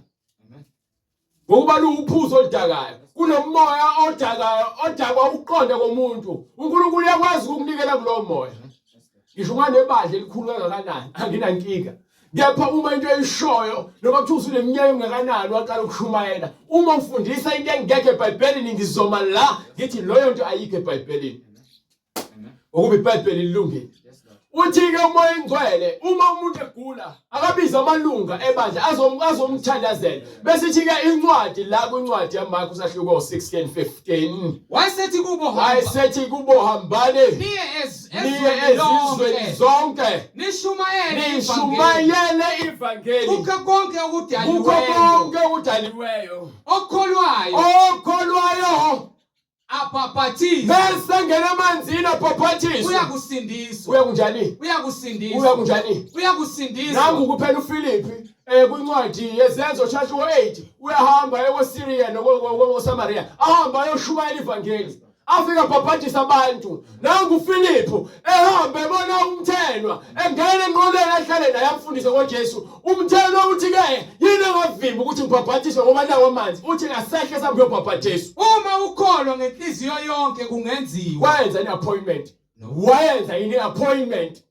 Ngokuba luwuphuzo oludakayo. Kunomoya odakayo odakwa ukuqonda komuntu. uNkulunkulu uyakwazi ukukunikela kulowo moya. Ngisho unganebandla elikhulu kangakanani anginankinga. Kepha uma into eyishoyo noma kuthiwa usuneminyaka engakanani waqala ukushumayela uma ufundisa into engekho eBhayibhelini ngizoma la ngithi loyo nto ayikho eBhayibhelini. Ngokuba iBhayibheli lilungile. Uthi-ke uMoya Ingcwele uma umuntu egula akabize amalunga ebandla azomthandazela. Bese ithi-ke incwadi la kwincwadi yaMarku sahluko 16 15. Wayesethi kubo hamba. Wayesethi kubo hambani. Niye niye ezizweni zonke. Nishumayele nishumayele ivangeli. Kukho konke okudaliweyo. Kukho konke okudaliweyo. Okholwayo. Okholwayo. Abhabhathizwe. Bese engena emanzini abhabhathizwe. Uyakusindiswa. Uyakunjani? Uyakusindiswa. Uyakunjani? Uyakusindiswa. Nangu kuphela uFilipi kwincwadi yezenzo chapter 8 uyahamba ekoSyria nokoSamaria ahamba ayoshumayela ivangeli. Afika abhabhadisa abantu. Nangu uFiliphu ehamba ebona umthenwa engena enqoleni ahlale naye amfundise ngoJesu. Umthenwa uthi ke yini engavimba ukuthi ngibhabhadiswe ngoba nawo amanzi. Uthi ngasehle sambe uyobhabhadiswa. Uma ukholwa ngenhliziyo yonke kungenziwa. Wayenza i-appointment. Wayenza ini appointment.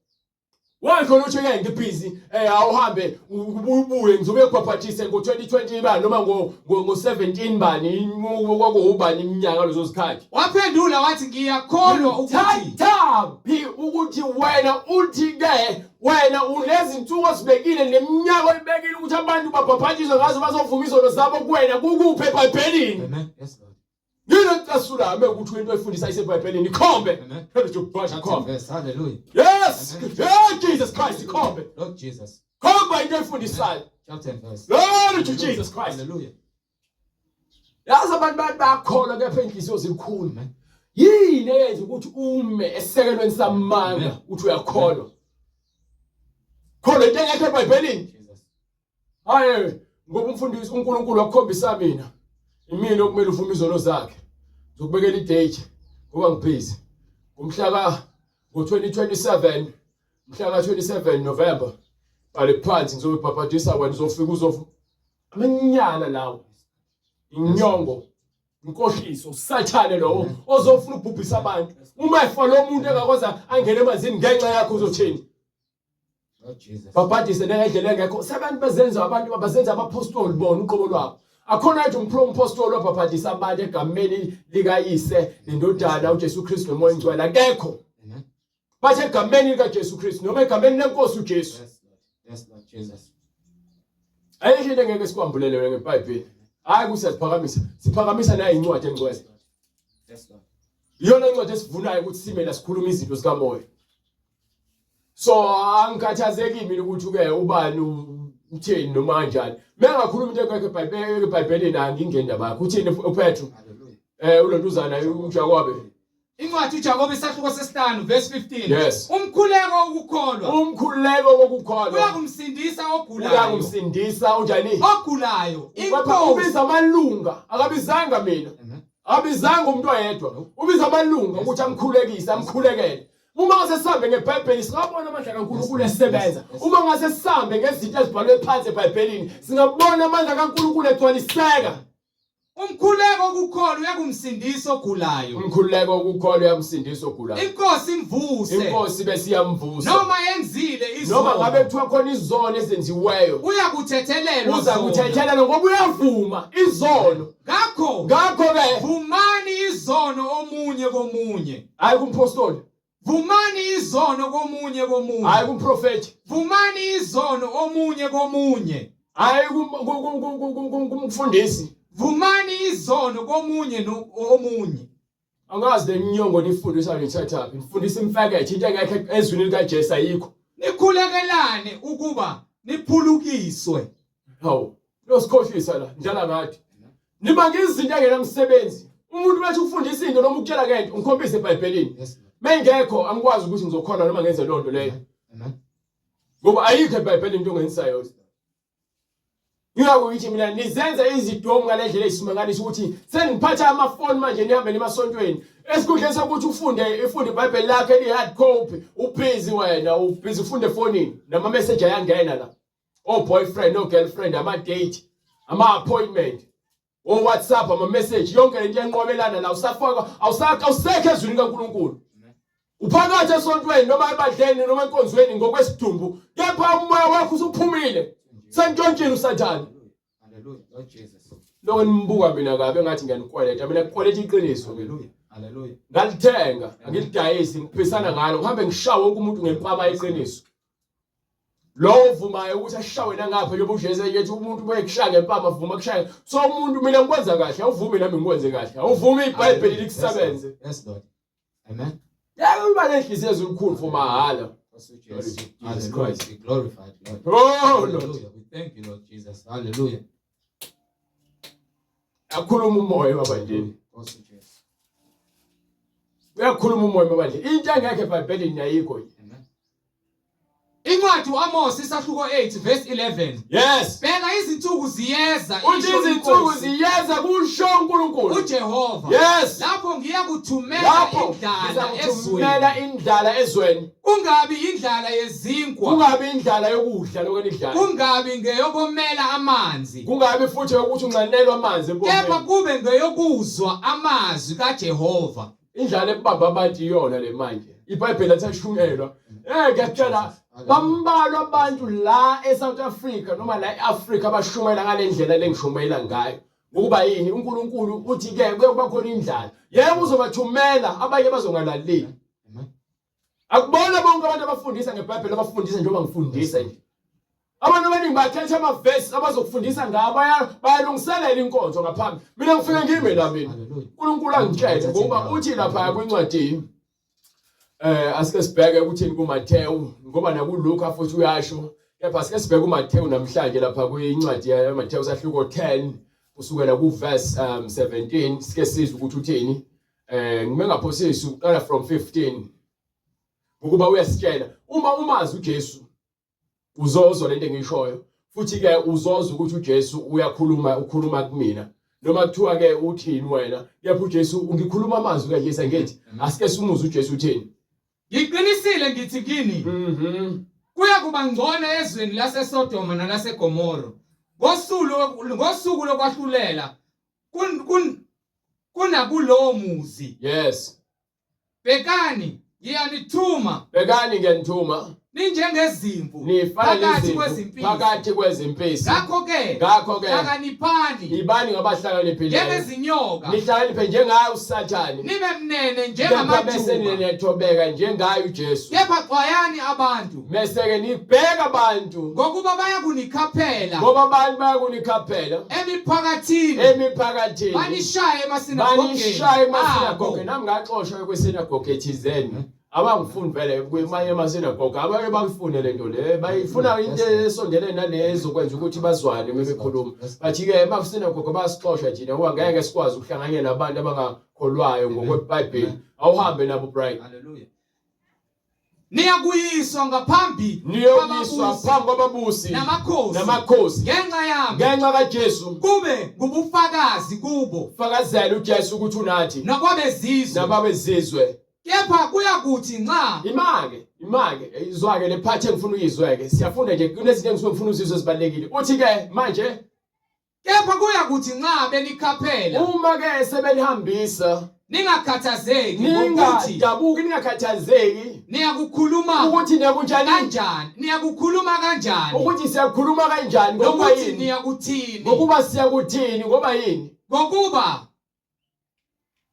Washo ukuthi ke ngibhizi eh awuhambe ubuye ngizobe kubhabhathise ngo-2020 bani noma ngo-17 bani kwakuwubani iminyaka lezo zikhathi. Waphendula wathi ngiyakholwa ukuthi Thathaphi ukuthi wena uthi ke wena unezinsuku ozibekile neminyaka oyibekile ukuthi abantu babhabhathiswe ngazo bazovuma izono zabo kuwena kukuphi eBhayibhelini? Amen. Yes Lord. Yini ecasula ame ukuthi into efundisa iseBhayibhelini ikhombe. Amen. Phela ubhasha Chapter and khombe. verse. Hallelujah. Yes! Amen. Yeah, Jesus Christ ikhombe. Lord Jesus. Khomba into efundisayo. Chapter and verse. Glory to Jesus Christ. Hallelujah. Yazi abantu bathi bayakholwa kepha inhliziyo zilikhulu. Amen. Yini eyenza ukuthi ume esisekelweni samanga Amen. uthi uyakholwa? Kholwa into engekho eBhayibhelini. Jesus. Hayi ngoba umfundisi uNkulunkulu wakukhombisa mina. Imina okumele uvume izono zakhe. Ngizokubekela idate ngoba ngibhizi. Ngomhla ka ngo-2027 mhla ka-27 November bhale phansi ngizobhabhadisa wena uzofika uzofu amanyala lawo inyongo inkohliso usathane lowo ozofuna ukubhubhisa abantu uma efa lo muntu engakwazi angene emanzini ngenxa yakho uzothini Lord Jesus. Babhadise ngendlela engekho. Sebantu bezenza abantu bazenza abapostoli bona uqobo lwabo. Akhona nje umpostoli wabhabhadisa abantu egameni likaYise nendodana uJesu Kristu noMoya oNgcwele akekho. Amen. Bathi egameni likaJesu Kristu noma egameni lenkosi uJesu. Yes Lord. Yes Lord Jesus. Ayikho into engeke sikwambulele wena ngeBhayibheli. Hayi ukuthi siyaziphakamisa. Siphakamisa nayo incwadi engcwele. Yes Lord. Iyona incwadi esivunayo ukuthi sime la sikhuluma izinto zikamoya. So angikhathazeki mina ukuthi ke ubani utheni noma kanjani. Mengakhuluma into engekho eBhayibhelini angingeni ndaba yakho. Uthini uPetru? Hallelujah. Eh ulontuzana uJakobe. Incwadi uJakobe isahluko sesihlanu verse 15. Yes. Umkhuleko wokukholwa Umkhuleko wokukholwa uyakumsindisa ogulayo. uyakumsindisa unjani? Ogulayo. Kodwa Inkosi. ubiza amalunga, akabizanga mina. Amen. Abizanga umuntu oyedwa. Ubiza amalunga ukuthi amkhulekise, amkhulekele. Uma ngase sihambe ngeBhayibheli singabona amandla kaNkulunkulu esebenza. Uma ngase sihambe ngezinto ezibhalwe phansi eBhayibhelini, singabona amandla kaNkulunkulu egcwaliseka. Umkhuleko wokukholwa uyakumsindisa ogulayo. Umkhuleko wokukholwa uyamsindisa ogulayo. Inkosi imvuse. Inkosi bese iyamvusa. Noma yenzile izono. Noma ngabe kuthiwa khona izono ezenziweyo. Uyakuthethelelwa. Uza kuthethelelwa ngoba uyavuma izono. Ngakho Ngakho ke vumani izono omunye komunye. hayi kumphostoli, Vumani izono komunye komunye. hayi kumprofeti, Vumani izono omunye komunye. hayi kumfundisi. Vumani izono komunye nomunye. Angazi le nyongo nifundisa nithathaphi. Nifundisa imfakethe into engekho ezwini likaJesu ayikho. Nikhulekelane ukuba niphulukiswe. Hawu, losikhohlisa la, njala ngathi. Niba ngizinto engenamsebenzi. Umuntu bethi ukufundisa into noma ukutshela ngento, ngikhombise eBhayibhelini. Yes. Lord. Mengekho angikwazi ukuthi ngizokholwa noma ngenze lonto leyo. Amen. Ngoba ayikho eBhayibhelini into ongenisa yona. Ngiyako ngithi mina nizenza izidomu ngale ndlela eyisimangaliso ukuthi seniphatha amafoni manje nihambe nemasontweni. Esikhundleni sokuthi ufunde ifunde iBhayibheli lakho eli hard copy, ubhizi wena, ubhizi ufunde efonini. Nama message ayangena la. O boyfriend, o girlfriend, ama date, ama appointment. O WhatsApp, ama message, yonke lento iyanqwabelana la usafaka awusakho awusekho ezwini kaNkuluNkulu. Uphakathi esontweni noma ebandleni noma enkonzweni ngokwesidumbu, kepha umoya wakho usuphumile. Sentshontshile uSathane. Hallelujah. Lord Jesus. Lokho nimbuka mina kabi engathi ngiyanikweleta. Mina ngikweleta iqiniso. Hallelujah. Hallelujah. Ngalithenga, angilidayisi, ngiphisana ngalo. Ngihambe ngishawe wonke umuntu ngempama yeqiniso. Lowo ovumayo ukuthi ashawe nangapha njengoba uJesu ethi umuntu uma ekushaya ngempama vuma kushaya. So umuntu mina ngikwenza kahle, awuvumi nami ngikwenze kahle. Awuvumi iBhayibheli likusebenze. Yes Lord. Amen. Yebo uba nenhliziyo ezinkulu for mahala. Nkosi uJesu. Glory to Jesus Hallelujah. Christ. Be glorified, Lord. Oh Lord. Hallelujah. We thank you, Lord Jesus. Hallelujah. Akhuluma umoya emabandleni. Nkosi uJesu. Uyakhuluma umoya emabandleni. Into engekho eBhayibhelini ayikho. Amen. Incwadi uAmos isahluko 8 verse 11. Yes. Bheka izinsuku ziyeza Uthi isho izinsuku iNkosi, ziyeza kusho uNkulunkulu. uJehova. Yes. Lapho ngiyakuthumela Lapho indlala ngizakuthumela ezweni. indlala ezweni. Kungabi indlala yezinkwa, Kungabi indlala yokudla lokho enidlayo. kungabi ngeyokomela amanzi, Kungabi futhi ukuthi unxanelwa amanzi kepha empomeni. kube ngeyokuzwa amazwi kaJehova. Indlala ebamba abantu iyona le manje. IBhayibheli alisashunyelwa. Eh ngiyakutshela bambalwa abantu la eSouth Africa noma la eAfrica abashumayela ngale ndlela lengishumayela ngayo. Ngokuba yini uNkulunkulu uthi ke kuye kuba khona indlala. Yebo uzobathumela abanye bazongalaleli. Akubona bonke abantu abafundisa ngeBhayibheli abafundisa njengoba ngifundisa nje. Abantu abaningi bakhetha amavesi abazokufundisa ngawo bayalungiselela inkonzo ngaphambi. Mina ngifike ngime la mina. uNkulunkulu angitshele ngoba uthi lapha kwincwadi asike sibheke ukuthi kuMathewu ngoba nakuLuka futhi uyasho kepha sike sibheke uMathewu namhlanje lapha kwincwadi yaMathewu sahluko 10 kusukela kuverse 17 sike sizwe ukuthi uthini ngime ngaphosisi uqala from 15 ngokuba uyasitshela uma umazi uJesu uzozwa lento engiyishoyo futhi ke uzozwa ukuthi uJesu uyakhuluma ukhuluma kumina noma kuthiwa ke uthini wena kepha uJesu ungikhuluma amazwi kaJesu angithi asike simuze uJesu uthini. Ngiqinisile ngithi kini kuya kuba ngcono ezweni laseSodoma nalaseGomora ngosuku lokwahlulela kunakulowo muzi. Yes. Bhekani, ngiyanithuma. Bhekani ngiyanithuma. Ninjengezimvu nifana phakathi nezimvu kwezimpisi. phakathi kwezimpisi. Ngakho-ke Ngakho-ke hlakaniphani ibani ngabahlakaniphileyo njengezinyoka, nihlakaniphe njengaye uSathane nibe mnene kepha bese njengamajuba. niyethobeka njengaye uJesu. Kepha xwayani abantu, Mese-ke nibheka abantu ngokuba bayakunikhaphela ngoba abantu bayakunikhaphela emiphakathini, emiphakathini banishaye emasinagogeni banishaye emasinagoge. abo. Nami ngaxoshwa kwisinagoge thizeni abangifuni vele kwamanye amasinagoge abake bakufune le nto le bayifuna into esondele nale ezokwenza ukuthi bazwane uma bekhuluma bathi-ke emasinagoge bayasixosha thina ngoba ngeke sikwazi ukuhlanganyela nabantu abangakholwayo ngokwebhayibheli. Awuhambe nabo Brian. Haleluya. Niyakuyiswa ngaphambi Niyokuyiswa kwababusi phambi kwababusi namakhosi namakhosi ngenxa yami, ngenxa kaJesu. kube ngubufakazi kubo Fakazela uJesu ukuthi unathi nakwabezizwe. nababezizwe. Kepha kuyakuthi nxa Imake, imake, izwake le part engifuna uyizweke. Siyafunda nje kunezinto engisuke ngifuna uzizwe ezibalekile. Uthi ke manje kepha kuyakuthi nxa benikhaphela uma ke sebelihambisa ningakhathazeki ngokuthi ningadabuki ningakhathazeki niyakukhuluma ukuthi niyakunjani kanjani, niyakukhuluma kanjani, ukuthi siyakhuluma kanjani ngoba nokuthi yini niyakuthini, ngokuba siyakuthini ngoba yini ngokuba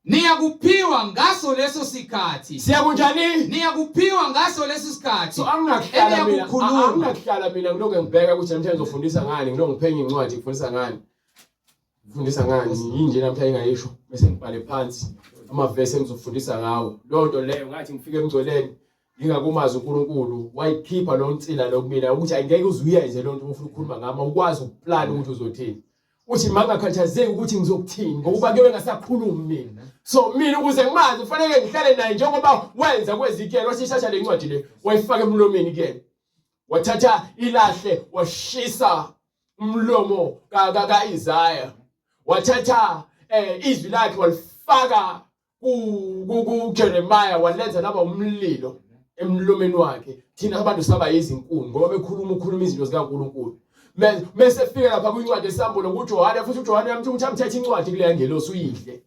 niyakuphiwa ngaso leso sikhathi, siyakunjani. niyakuphiwa ngaso leso sikhathi So anginakuhlala mina eniyakukhuluma. anginakuhlala mina ngilokhu ngibheka ukuthi namhlanje ngizofundisa ngani ngilokhu ngiphenya incwadi ngifundisa ngani ngifundisa ngani yini nje namhlanje engayisho bese ngibhale phansi amavesi engizofundisa ngawo. Leyo nto leyo ngathi ngifike emngcweleni ngingakumazi uNkulunkulu wayikhipha lo nsila lo kumina ukuthi angeke uze uyenze loo nto ufuna ukukhuluma ngami awukwazi ukuplana ukuthi uzothini. Uthi mangakhathazeki ukuthi ngizokuthini ngokuba kuyobe ngasakhulumi mina. So mina ukuze ngimazi kufanele ngihlale naye njengoba wenza kweZekiel wasishasha le ncwadi le wayifaka emlomeni kuyena. Wathatha ilahle washisa umlomo ka-Isaya. Wathatha izwi lakhe walifaka kuJeremiah walenza laba umlilo emlomeni wakhe. Thina abantu saba yizinkuni ngoba bekhuluma ukhuluma izinto zikaNkulunkulu. Mese fika lapha kwincwadi esambulo kuJohane futhi uJohane uyamthuka ukuthi amthethe incwadi kuleya ngelosi uyidle.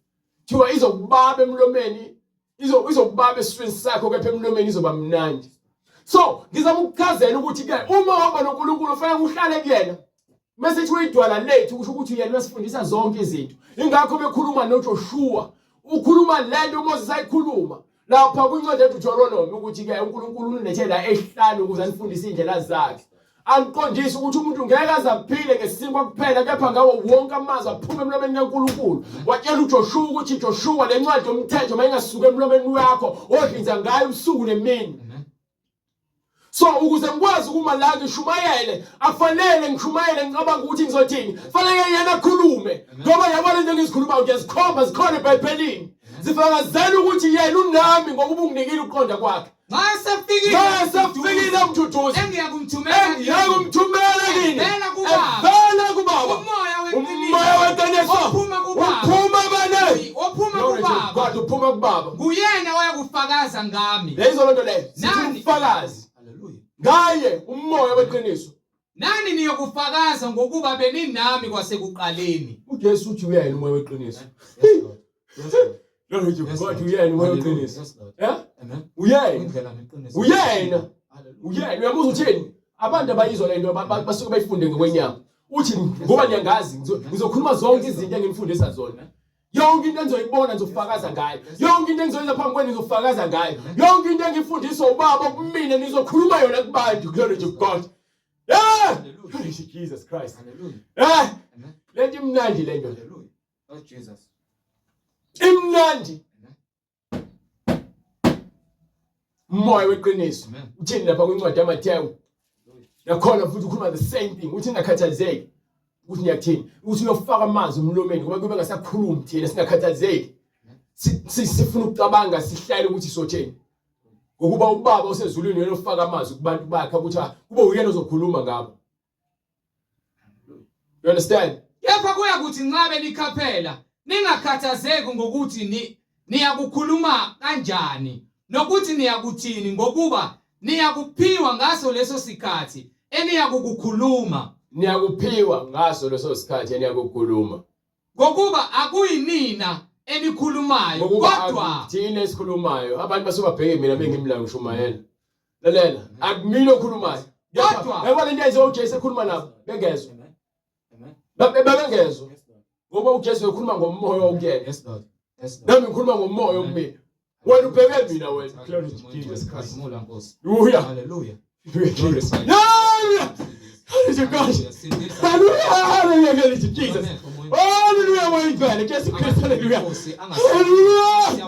Thiwa izokubaba emlomeni, izokubaba esiswini sakho kepha emlomeni izoba mnandi. So ngizama ukuchazela ukuthi ke uma uhamba noNkulunkulu ufanele uhlale kuyena. Mase kuthiwa idwala lethu kusho ukuthi yena uyasifundisa zonke izinto. Ingakho bekhuluma noJoshua, ukhuluma lento uMoses ayikhuluma lapha kwincwadi yeDeuteronomy ukuthi ke uNkulunkulu unilethe la ehlane ukuze anifundise indlela zakhe. Angiqondisi ukuthi umuntu ngeke aze aphile ngesinkwa kuphela kepha ngawo wonke amazwi aphuma emlomeni kaNkulunkulu. Watshela uJoshua ukuthi Joshua le ncwadi yomthetho mayingasuki emlomeni wakho odlinza ngayo ubusuku nemini. So ukuze ngikwazi ukuma la ngishumayele akufanele ngishumayele ngicabanga ukuthi ngizothini. Fanele yena akhulume ngoba yabona into engizikhulumayo ngiyazikhomba zikhona eBhayibhelini. Zifakazela ukuthi yena unami ngokuba unginikile ukuqonda kwakhe. Nxa esefikile Nxa esefikile umduduzi engiyakumthumela kini, engiyakumthumela kini evela kuBaba, evela kubaba umoya weqiniso umoya weqiniso ophuma kuBaba, uphuma bani ophuma Glory to kuBaba, God uphuma kubaba nguyena oyakufakaza ngami. leyizo lonto leyo sithi Nani? umfakazi Haleluya. ngaye umoya weqiniso Nani niyokufakaza ngokuba beninami kwasekuqaleni. uJesu uthi uyena umoya weqiniso Yes, Lord. Yes, Lord. Glory to Yes, God Lord. uyena umoya Hallelujah. weqiniso Yes, Lord. eh Amen. uyena Indlela neqiniso. Uyena. Hallelujah. uyena uyamuzwa uthini abantu abayizwa lento basuke bayifunde ngokwenyama uthi ngoba niyangazi ngizokhuluma zonke izinto enginifundisa zona yonke into engizoyibona ngizofakaza ngayo yonke into engizoyenza phambi kwenu ngizofakaza ngayo yonke into engifundiswa ubaba kumina nizokhuluma yona kubantu glory to God yeah glory to Jesus Christ Hallelujah. eh Amen. lento imnandi lento Hallelujah. Oh Jesus. imnandi umoya weqiniso Amen. uthini lapha kwincwadi yaMathewu nakhona futhi ukhuluma the same thing uthi ningakhathazeki ukuthi niyakuthini ukuthi uyofaka amazwi emlomeni ngoba kube ngasakhulumi thina singakhathazeki sifuna ukucabanga sihlale ukuthi sotheni ngokuba ubaba osezulwini uyena ofaka amazwi kubantu bakhe ukuthi ah, kube uyena ozokhuluma ngabo you understand Kepha kuyakuthi nxa nikhaphela ningakhathazeki ngokuthi ni niyakukhuluma kanjani nokuthi niyakuthini ngokuba niyakuphiwa ngaso leso sikhathi eniyakukukhuluma niyakuphiwa ngaso leso sikhathi eniyakukhuluma ngokuba akuyinina enikhulumayo ngokuba kodwa thina esikhulumayo abantu basubabheke mina bengimla ngishumayela lalela akumina okhulumayo Kodwa- yabo lento eyenziwa uJesu ekhuluma nabo bengezwa babengezwa ngoba uJesu ekhuluma ngomoya okuyena Yes Lord. Yes Lord. nami ngikhuluma ngomoya okumina wena ubheke mina wena glory to Jesus Christ Khazimula Nkosi. Hallelujah. Hallelujah. Hallelujah. Hallelujah to God. Hallelujah. Hallelujah. Glory to Jesus. Hallelujah. Moya oyingcwele. Jesu Kristu. Hallelujah. Hallelujah.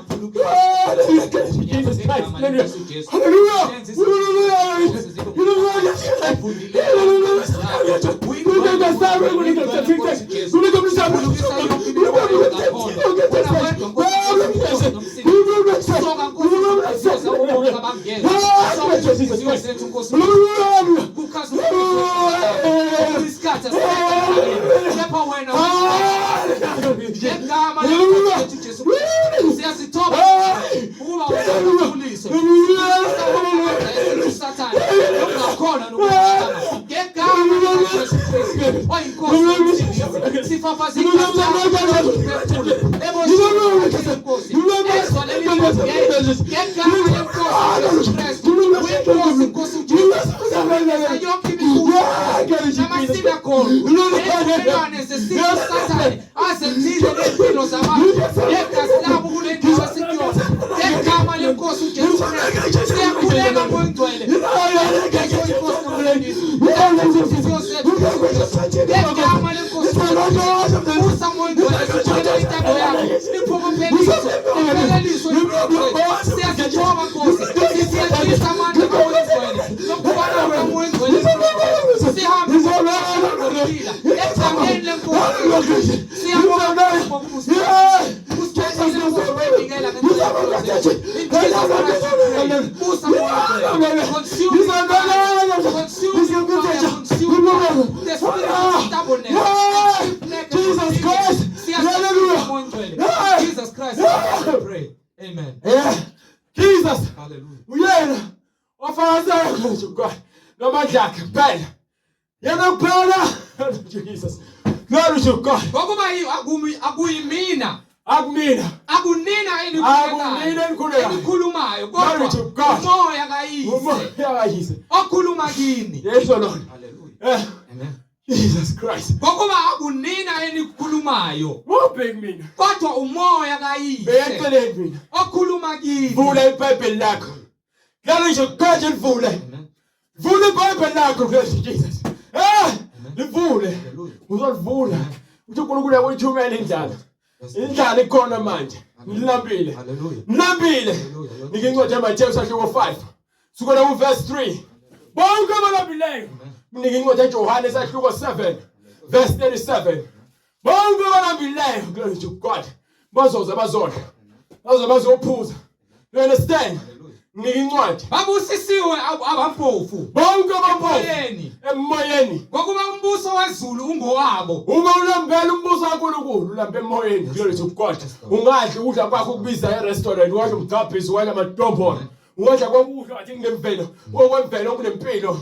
Hallelujah. Glory to Jesus Christ. Hallelujah. Hallelujah. Kepha wena ngegama lenkosi Jesu siyazithoba ukuba ukhulise uSathane ongakhona nokuqala ngegama likaJesu Kristu oyinkosi sifafaza igazi eboshiwe ezwa leli ngegama lenkosi Jesu Kristu uyinkosi Nkosi uJesu yonke imibuso namasinagogu nezimelwane zesitha uSathane azenzile nempilo zabantu negazi labo kule ndawo esikuyona ngegama lenkosi uJesu Kristu siyakhuleka moyingcwele inkosi nomlindisi inhliziyo zethu ngegama lenkosi usa moyingcwele sikhuleka intando yakho iphokopheliswe ipheleliswe siyazithoba nkosi sisiyaqinisa amandla kamoyingcwele nokubana kukamoyingcwele sihambe ngokuphila egameni lenkosi siyabonga Jesus Christ. Hallelujah. Jesus Christ, we pray. Amen. Yeah. Jesus. Hallelujah. Uyena ofakazayo ngamandla akhe kuphela. Yena kuphela. Jesus. Glory to God. Ngokuba akuyimina Akumina. akunina Akunina enikhulekayo. enikhulumayo Glory kodwa to God. umoya kayise Umoya kayise. okhuluma kini. Yes, Lord. Hallelujah. Eh, Amen. Jesus Christ. Ngokuba akunina enikhulumayo Wabheki mina. kodwa umoya kayise Beyaceleni mina. okhuluma kini. Vula iBhayibheli lakho. Glory to God, livule. Amen. Vula iBhayibheli lakho, glory to Jesus. Eh, livule. Hallelujah. Uzolivula. Uthi uNkulunkulu uyakuyithumela indlala. Yes, Lord. Indlala ikhona manje. Ngilambile. Hallelujah. Ngilambile. Hallelujah. Nika incwadi yaMathewu sahluko 5. Sukela kuverse 3. Bonke abalambileyo. Mnika incwadi yaJohane sahluko 7 verse 37. Bonke abalambileyo, glory to God. Bazoza bazodla. Bazoza bazophuza. You understand? Hallelujah. Nginika incwadi. Babusisiwe abampofu. Bonke abampofu. Emoyeni. Emoyeni. Ngokuba umbuso wezulu ungowabo. Uma ulambela umbuso kaNkulunkulu ulambe emoyeni. Glory to God. Ungadli ukudla kwakho kubiza e-restaurant, ungadla umgcabhiso, ungadla amadombolo. Ungadla kokudla ngathi kunemvelo, okwemvelo okunempilo.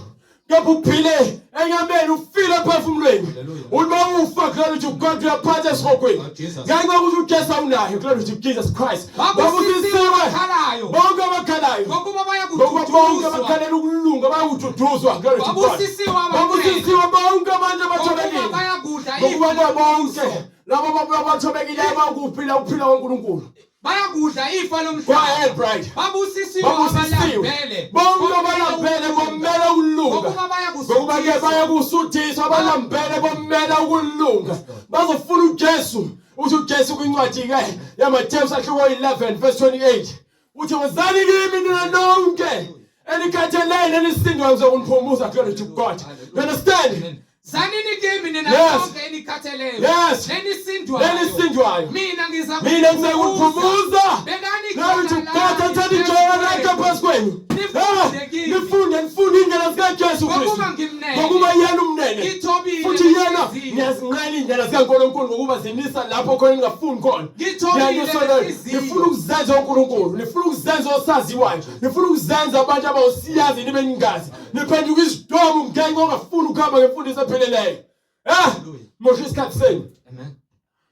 Kepha uphile enyameni ufile emphefumulweni. Uma ufa glory to God uyaphatha esihogweni. Ngenxa yokuthi uJesu awunayo glory to Jesus Christ. Babusisiwe abakhalayo. Bonke abakhalayo. Ngokuba Ngokuba bonke abakhalela ukulunga bayakududuzwa glory to God. Babusisiwe Babusisiwe bonke abantu abathobekile. Ngokuba bayakudla Ngokuba bonke labo abathobekile bakuphila ukuphila kwaNkulunkulu. Bayakudla ifa Go lomhlaba. ahead, bride. Babusisiwe Babusisiwe. abalambele. Bonke abalambele bomela ukulunga. Ngokuba Ngokuba ke bayakusuthiswa. bayakusuthiswa abalambele bomela ukulunga. Bazofuna uJesu. Uthi uJesu kwincwadi ke yaMateyu sahluko 11 verse 28. Uthi wozani kimi nina nonke enikhathelele enisindwa ngizokuniphumuza glory to God. You understand? Zanini kimi nina Yes. nonke enikhatheleyo. Yes. Nenisindwayo. Nenisindwayo. Mina ngiza Mina ngizakuphumuza. Bekani Glory to khona God, la thathani ijoko lakhe phezu kwenu. Nifunde Eh, kimi. Nifunde, nifunde indlela zikaJesu Kristu. Ngokuba ngimnene. Ngokuba yena umnene. Ngithobile Futhi yena nenhliziyo. niyazinqena indlela zikaNkulunkulu ngokuba zinisa lapho khona ningafuni khona. Ngithobile Niyanyuswa leyo. nenhliziyo. Nifuna ukuzenza uNkulunkulu, nifuna ukuzenza osaziwayo, nifuna ukuzenza abantu abawusiyazi nibe ningazi. Niphenduka izidomu ngenxa ongafuni ukuhamba ngemfundiso epheleleyo. Eh, mosha isikhathi senu. Amen.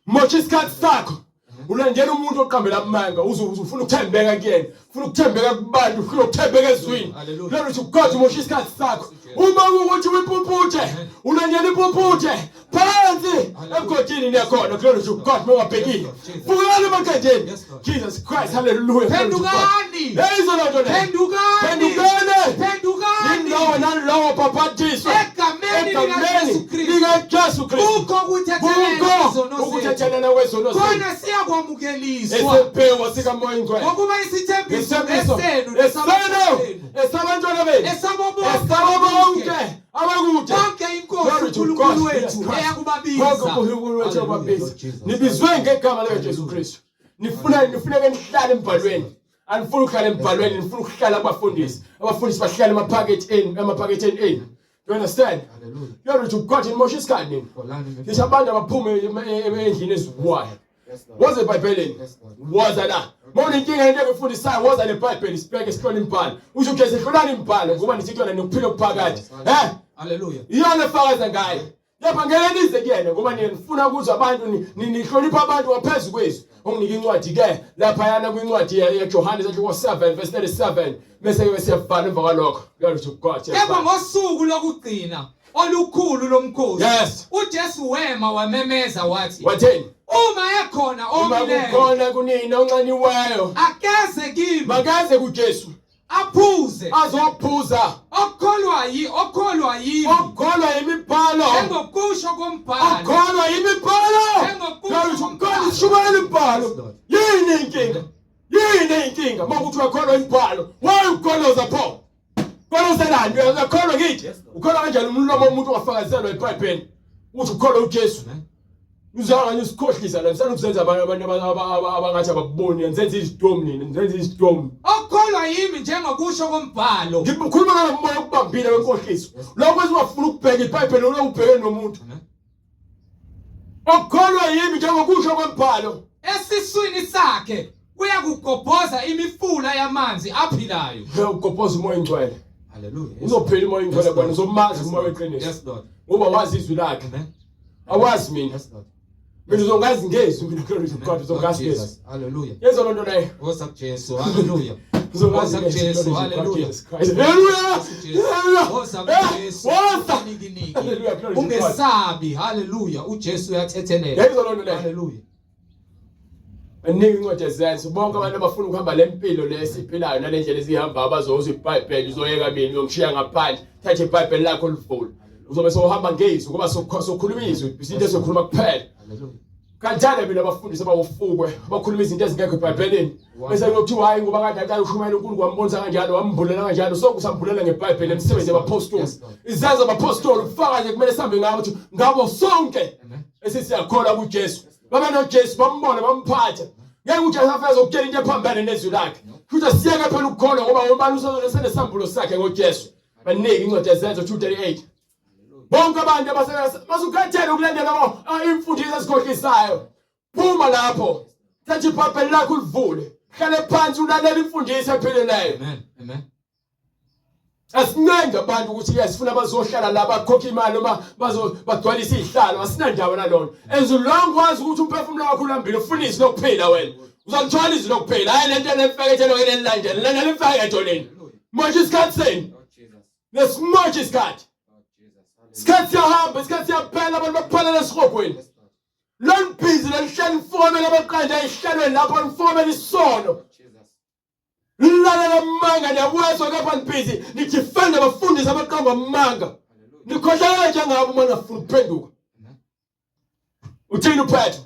Mosha isikhathi sakho. Ulandela umuntu oqambela amanga uze ufuna ukuthembeka kuyena, ufuna ukuthembeka kubantu, ufuna ukuthembeka ezwini. Hallelujah. Glory to God, mosha isikhathi sakho. Uma kuwukuthi uyimpumputhe, ulandela impumputhe phansi emgodini niyakhona. Glory to God, mawabhekile. Vukani emaqenjeni. Yes, Lord. Jesus Christ, hallelujah. Glory to God. Phendukani. Yizo loo nto leyo. Phendukani. Phendukani. Phendukani. Yindawo nalowo bhabhathiswe Egameni likaJesu Kristu. likaJesu Kristu. Kukho ukuthethelelwa Kukho kwezono zethu. ukuthethelelwa kwezono zethu. Khona siyakwamukeliswa. Esiphiwo sikaMoya Oyingcwele. Ngokuba isithembiso Isithembiso esenu esenu esabantwana benu esabo bonke esabo bonke abakude. bonke inkosi Glory to uNkulunkulu God, wethu Jesus Christ. eyakubabiza. Bonke uNkulunkulu wethu Hallelujah, eyakubabiza. Lord Jesus. Nibizwe ngegama likaJesu Kristu. Nifuna nifuneke nihlale embhalweni. Anifuni ukuhlala embhalweni, nifuna ukuhlala kubafundisi. Abafundisi bahlala emaphaketheni enu, emaphaketheni enu. Do you understand? Hallelujah. Glory to God, nimosha isikhathi nina. Xolani Ngisho abantu abaphume endlini eziwayo. Yes, Lord. Woza eBhayibhelini. Yes, Lord. Woza la. Uma unenkinga yento ekufundisayo woza neBhayibheli sibheke sihlole imibhalo. Usho uJesu hlolani imibhalo ngoba nithi kuyona nokuphila okuphakade. Eh? Hallelujah. Iyona efakaza ngayo. Kepha ngeke nize kuyena ngoba niye nifuna ukuzwa abantu nihlonipha abantu ngaphezu kwezwi. Unginike incwadi ke laphayana kwincwadi yaJohane sahluko 7 verse 37 bese ke siyavala emva kwalokho. Glory to God. Kepha ngosuku lokugcina olukhulu lomkhosi Yes. uJesu wema wamemeza wathi Wathini? uma ekhona Uma omileyo kukhona kunina onxaniweyo akeze kimi makaze kuJesu aphuze azophuza okholwa yi okholwa yimi okholwa imibhalo njengokusho kombhalo okholwa imibhalo Njengokusho Glory to kombhalo. God shumayela imibhalo Yes, Lord. yini inkinga yini inkinga uma kuthi uyakholwa imibhalo why ugoloza pho golozelani uyakholwa ngithi Yes, Lord. ukholwa kanjani umlomo womuntu ongafakazelwa eBhayibhelini uthi ukholwa uJesu Amen. Uzanganye usikhohlisa la nisana ukuzenza abantu abantu abangathi abakuboni nizenza izidomu nina nizenza izidomu okholwa yimi njengokusho kombhalo ngikhuluma ngalo moya okubambile wenkohliso lokho esingafuna ukubheka iBhayibheli lokho ubheke nomuntu Amen. okholwa yimi njengokusho kombhalo esiswini sakhe kuyakugobhoza imifula yamanzi aphilayo ugobhoza umoya ingcwele haleluya uzophila umoya ingcwele Yes, kwana Lord. uzomazi Yes, umoya Lord. weqiniso Yes, Lord. ngoba wazi izwi lakhe Amen. awazi mina Yes, Lord. mina uzongazi ngezwi mina glory to God Lord uzongazi ngezwi Jesus. Hallelujah. yezwa loo nto leyo Woza kuJesu. Hallelujah. uzongazi Woza ngezwi kuJesu. glory to God Hallelujah. Jesus Christ hallelujah Jesu. hallelujah Woza Eh, kuJesu. woza Nikiniki. Hallelujah, glory to God. Ungesabi. Hallelujah. uJesu uyathethelela. yayizwa loo nto leyo Hallelujah. Baningi incwadi ezenzo bonke abantu abafuna ukuhamba le mpilo le esiphilayo nale ndlela esihambayo bazozwa iBhayibheli uzoyeka mina uyongishiya ngaphandle thatha iBhayibheli lakho livule uzobe sowuhamba ngezwi ngoba sokhuluma izwi izinto ezokhuluma kuphela Hallelujah. kanjalo mina abafundisi abawufukwe abakhuluma izinto ezingekho eBhayibhelini bese kuthiwa hayi ngoba kade aqala ukushumayela uNkulunkulu wambonisa kanjalo wambulela kanjalo sonke usambulela ngeBhayibheli emisebenzi yabapostoli Yes, Lord. izenzo zabapostoli ubufakazi kumele sihambe ngabo ukuthi ngabo sonke Amen. esisiyakholwa kuJesu baba noJesu bambona bamphatha ngeke uJesu afeze ukutshela into ephambene nezwi lakhe Futhi siyeke phela ukukholwa ngoba ubani usenesambulo sakhe ngoJesu. Baningi incwadi yezenzo 238. Bonke abantu abasebenza masukhathele ukulandela ah, imfundiso ezikhohlisayo. Phuma lapho. Thatha ibhayibheli lakho ulivule. Hlale phansi ulalele imfundiso ephilileyo. Amen. Amen. Asincengi abantu ukuthi yes sifuna bazohlala la bakhokha imali noma bazo bagcwalisa izihlalo asinandaba nalona. As long wazi ukuthi umphefumulo wakho ulambile ufuna izwi lokuphila wena. Uzalithola izwi lokuphila. Hayi lento enemfekethe lo elilandela. Lena lemfeketho leni. Manje isikhathi senu. Nesimanje isikhathi. Isikhathi siyahamba, isikhathi siyaphela abantu baphelela esihogweni. Lolibhizi lelihleli lifukamela abaqanda ehlalweni lapho lifukamela isono. Nilalela amanga niyawezwa kepha nibhizi nidefenda abafundisi abaqamba amanga. Nikhohlakele njengabo uma ningafuni ukuphenduka. Uthini uPetro?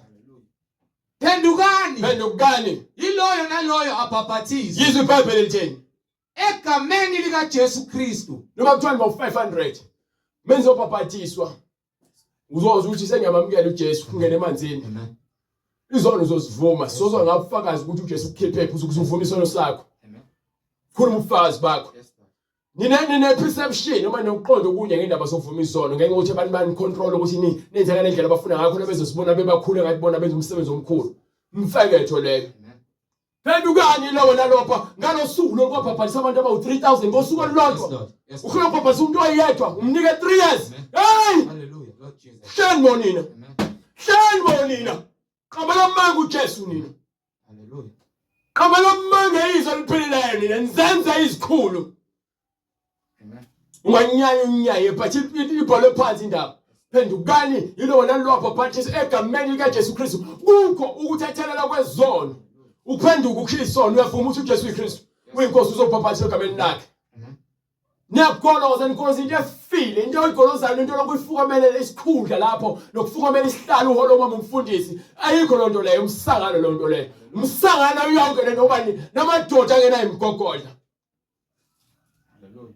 Phendukani. Phendukani. Yiloyo naloyo abhaphathizwe. Yizwe iBhayibheli lithini? Egameni likaJesu Kristu. Noma kuthiwa niba 500. Menzobhaphathiswa. Uzozwa ukuthi sengiyamamukela uJesu ungene emanzini. Amen. Izono uzozivuma, sozwa ngabufakazi ukuthi uJesu ukukhiphe phi ukuze uvume isono sakho. Amen. Khuluma ubufakazi bakho. Yes, Lord. Nina nine perception noma nokuqonda okunye ngendaba sokuvuma izono ngenxa yokuthi abantu bani control ukuthi ni nenze ngale ndlela abafuna ngakho nabezosibona bebakhulu ngathi bona benza umsebenzi omkhulu. Mfeketho leyo. Amen. Phendukani lowo nalopha ngalosuku lokhu kwabhabhalisa abantu abawu-3000 ngosuku Yes, olulodwa. Lord. Yes, Lord. Ufuna ukubhabhalisa umuntu oyedwa umnike 3 years. Amen. Hey! Hallelujah. Lord Jesus. Hleni bo nina. Amen. Hleni bo nina. Qambela amanga uJesu nina. Hallelujah. Qambela amanga izwe eliphilileyo nina. Nizenze izikhulu. Amen. Unganyanya unyaye but ibhalwe phansi indaba. Phendukani yilowo nalowapha baptist egameni likaJesu Kristu. Kukho ukuthethelela kwezono. Uphenduka ukushiya isono uyavuma ukuthi uJesu uyiKristu. Uyinkosi uzobhaphathizwa egameni lakhe. Amen. Niyagoloza nikoloza into efile into oyigolozayo into lokuyifukamela isikhundla lapho nokufukamela isihlalo uholo uma umfundisi ayikho lonto leyo umsangano lonto leyo umsangano yonke lento ngoba namadoda angenayo imigogodla Hallelujah.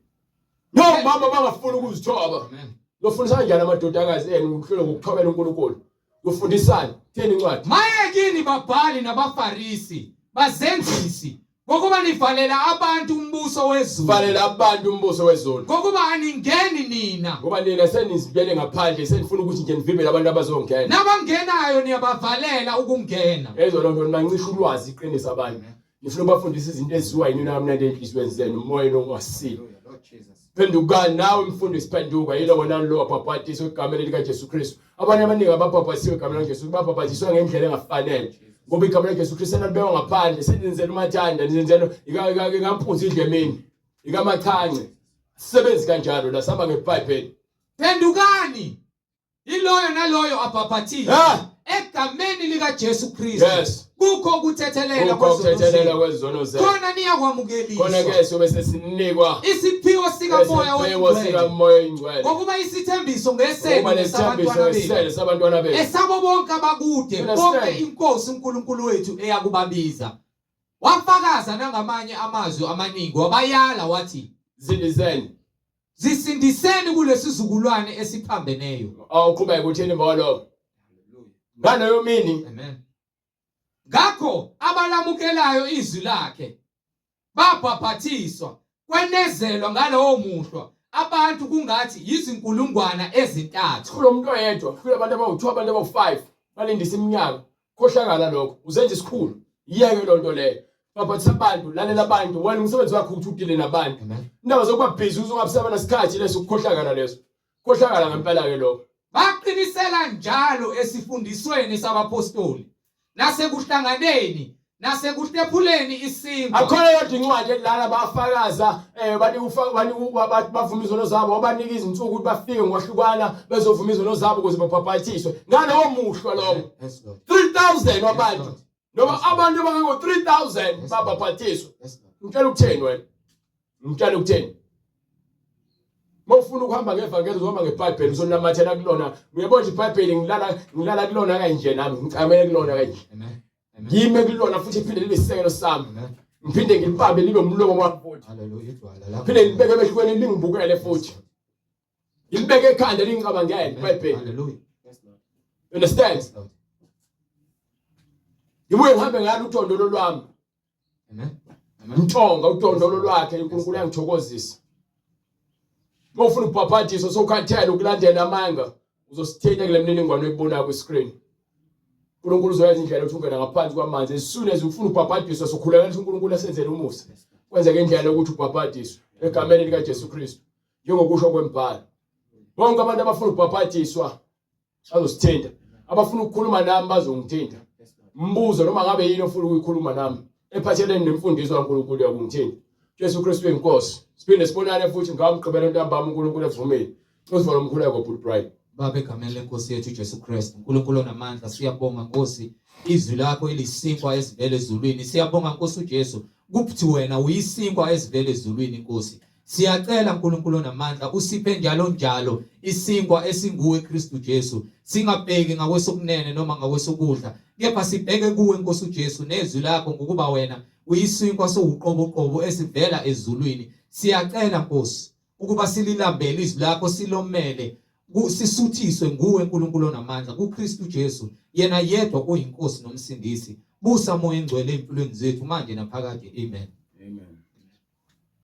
Nomama bangafuni ukuzithoba. Amen. Lofundisa kanjani amadodakazi enu ukuhlula ngokuthobela uNkulunkulu? Lofundisani? Theni incwadi. Maye kini babhali nabaFarisi, bazenzisi, ngokuba nivalela abantu umbuso wezulu. Valela abantu umbuso wezulu. Ngokuba aningeni nina. Ngoba nina senizibele ngaphandle senifuna ukuthi nje nivimbele abantu abazongena. Nabangenayo niyabavalela ukungena. Ezo lonto nibancisha ulwazi iqiniso abanye. Ngifuna ukubafundisa izinto eziziwa yini namnandi enhliziyweni zenu umoya ongasile. Phendukani nawe mfundisi phenduka yilo wena lo wabhabhatiswa egameni likaJesu Kristu. Abanye abaningi ababhabhatisiwe egameni likaJesu babhabhatiswa ngendlela engafanele. Ngoba igama likaJesu Kristu senalibekwa ngaphandle senenzela umathanda nizenzela ikampunzi idle emini ikamachance. Sisebenzi kanjalo la sihamba ngeBhayibheli. Phendukani Yiloyo naloyo abhaphathizwe Ha! egameni likaJesu Kristu. Yes. Kukho ukuthethelela Kukho ukuthethelela kwezono kwezono zethu. khona niyakwamukeliswa Khona ke sobe sesinikwa isiphiwo sikaMoya isiphiwo oyiNgcwele sikaMoya oyingcwele. ngokuba isithembiso ngesenu Ngoba nesithembiso nesabantwana ngesele bethu sabantwana bethu. esabo bonke abakude Understand. bonke inkosi uNkulunkulu wethu eyakubabiza wafakaza nangamanye amazwi amaningi wabayala wathi Zindizeni. Zisindiseni kulesizukulwane esiphambeneyo. Awuqhubeka uthini mbolo? Ngaleyo mini. Amen. Ngakho abalamukelayo izwi lakhe babhaphathiswa kwenezelwa ngalowo muhlwa abantu kungathi yizinkulungwana ezintathu. Kulo muntu oyedwa, kulo abantu abawu-2 abantu abawu-5 balindisa iminyaka. Khohlakala lokho, uzenza isikhulu. Yeke lonto leyo. Bhabhathisa abantu, lalela abantu. Wena umsebenzi wakho ukuthi udile nabantu. Indaba zokuba busy uzongabisaba nasikhathi leso ukukhohlakala leso. Khohlakala ngempela ke lokho. Baqinisela njalo esifundisweni sabapostoli nasekuhlanganeni nasekuhlephuleni isinkwa. Akhona yodwa incwadi elala bafakaza eh banika banika bavuma izono zabo wabanika izinsuku ukuthi bafike ngokwahlukana bezovuma izono zabo ukuze babhabhathiswe ngalowo muhlwa lowo. 3000 wabantu. Noma abantu abangango 3000 babhabhathiswa. Ngitshela ukutheni wena? Ngitshela ukutheni? Mawufuna ukuhamba ngevangeli uzohamba ngeBhayibheli uzonamathela kulona. Uyabona nje iBhayibheli ngilala ngilala kulona kanje nami ngicamele kulona kanje. Amen. Ngime kulona futhi iphinde libe isisekelo sami. Ngiphinde ngilibambe libe umlomo wami futhi. Hallelujah. Idwala lakho. Phinde ngilibeke emehlweni lingibukele futhi. Ngilibeke ekhanda lingicabangele iBhayibheli. Hallelujah. Yes, Lord. Understand? Yes, Lord. Ngibuye ngihambe ngalo uthondolo lwami. Amen. Mthonga udondolo lwakhe uNkulunkulu uyangithokozisa. Uma ufuna ubhabhadiso sokhathele ukulandela amanga uzosithinta kule mininingwane oyibonayo kwi-screen. uNkulunkulu uzoyenza indlela yokuthi ungene ngaphansi kwamanzi as soon as ufuna ubhabhadiswa sokhulekela ukuthi uNkulunkulu asenzele umusa. Kwenzeke indlela yokuthi ubhabhadiswe egameni likaJesu Kristu njengokusho kwembhalo. Bonke abantu abafuna ukubhabhadiswa bazosithinta. Abafuna ukukhuluma nami bazongithinta. Mbuzo noma ngabe yini ofuna ukuyikhuluma nami ephathelene nemfundiso kaNkulunkulu yakungithinta. Jesu Kristu inkosi. Siphinde sibonane futhi ngawo umgqibelo ntambama uNkulunkulu evumile. Uzivala umkhuleko bhuti Brian. Baba egameni lenkosi yethu uJesu Kristu, uNkulunkulu onamandla, siyabonga Nkosi izwi lakho elisinkwa esivela ezulwini. Siyabonga Nkosi uJesu kuthi wena uyisinkwa esivela ezulwini Nkosi. Siyacela uNkulunkulu onamandla usiphe njalo njalo isinkwa esinguwe Kristu Jesu. Singabheki ngakwesokunene noma ngakwesokudla, kepha sibheke kuwe Nkosi uJesu nezwi lakho ngokuba wena uyisinkwa sowuqoboqobo esivela ezulwini. Siyacela Nkosi ukuba sililambele izwi lakho silomele sisuthiswe nguwe uNkulunkulu onamandla kuKristu Jesu yena yedwa oyinkosi nomsindisi. Busa moya engcwele empilweni zethu manje naphakade. Amen.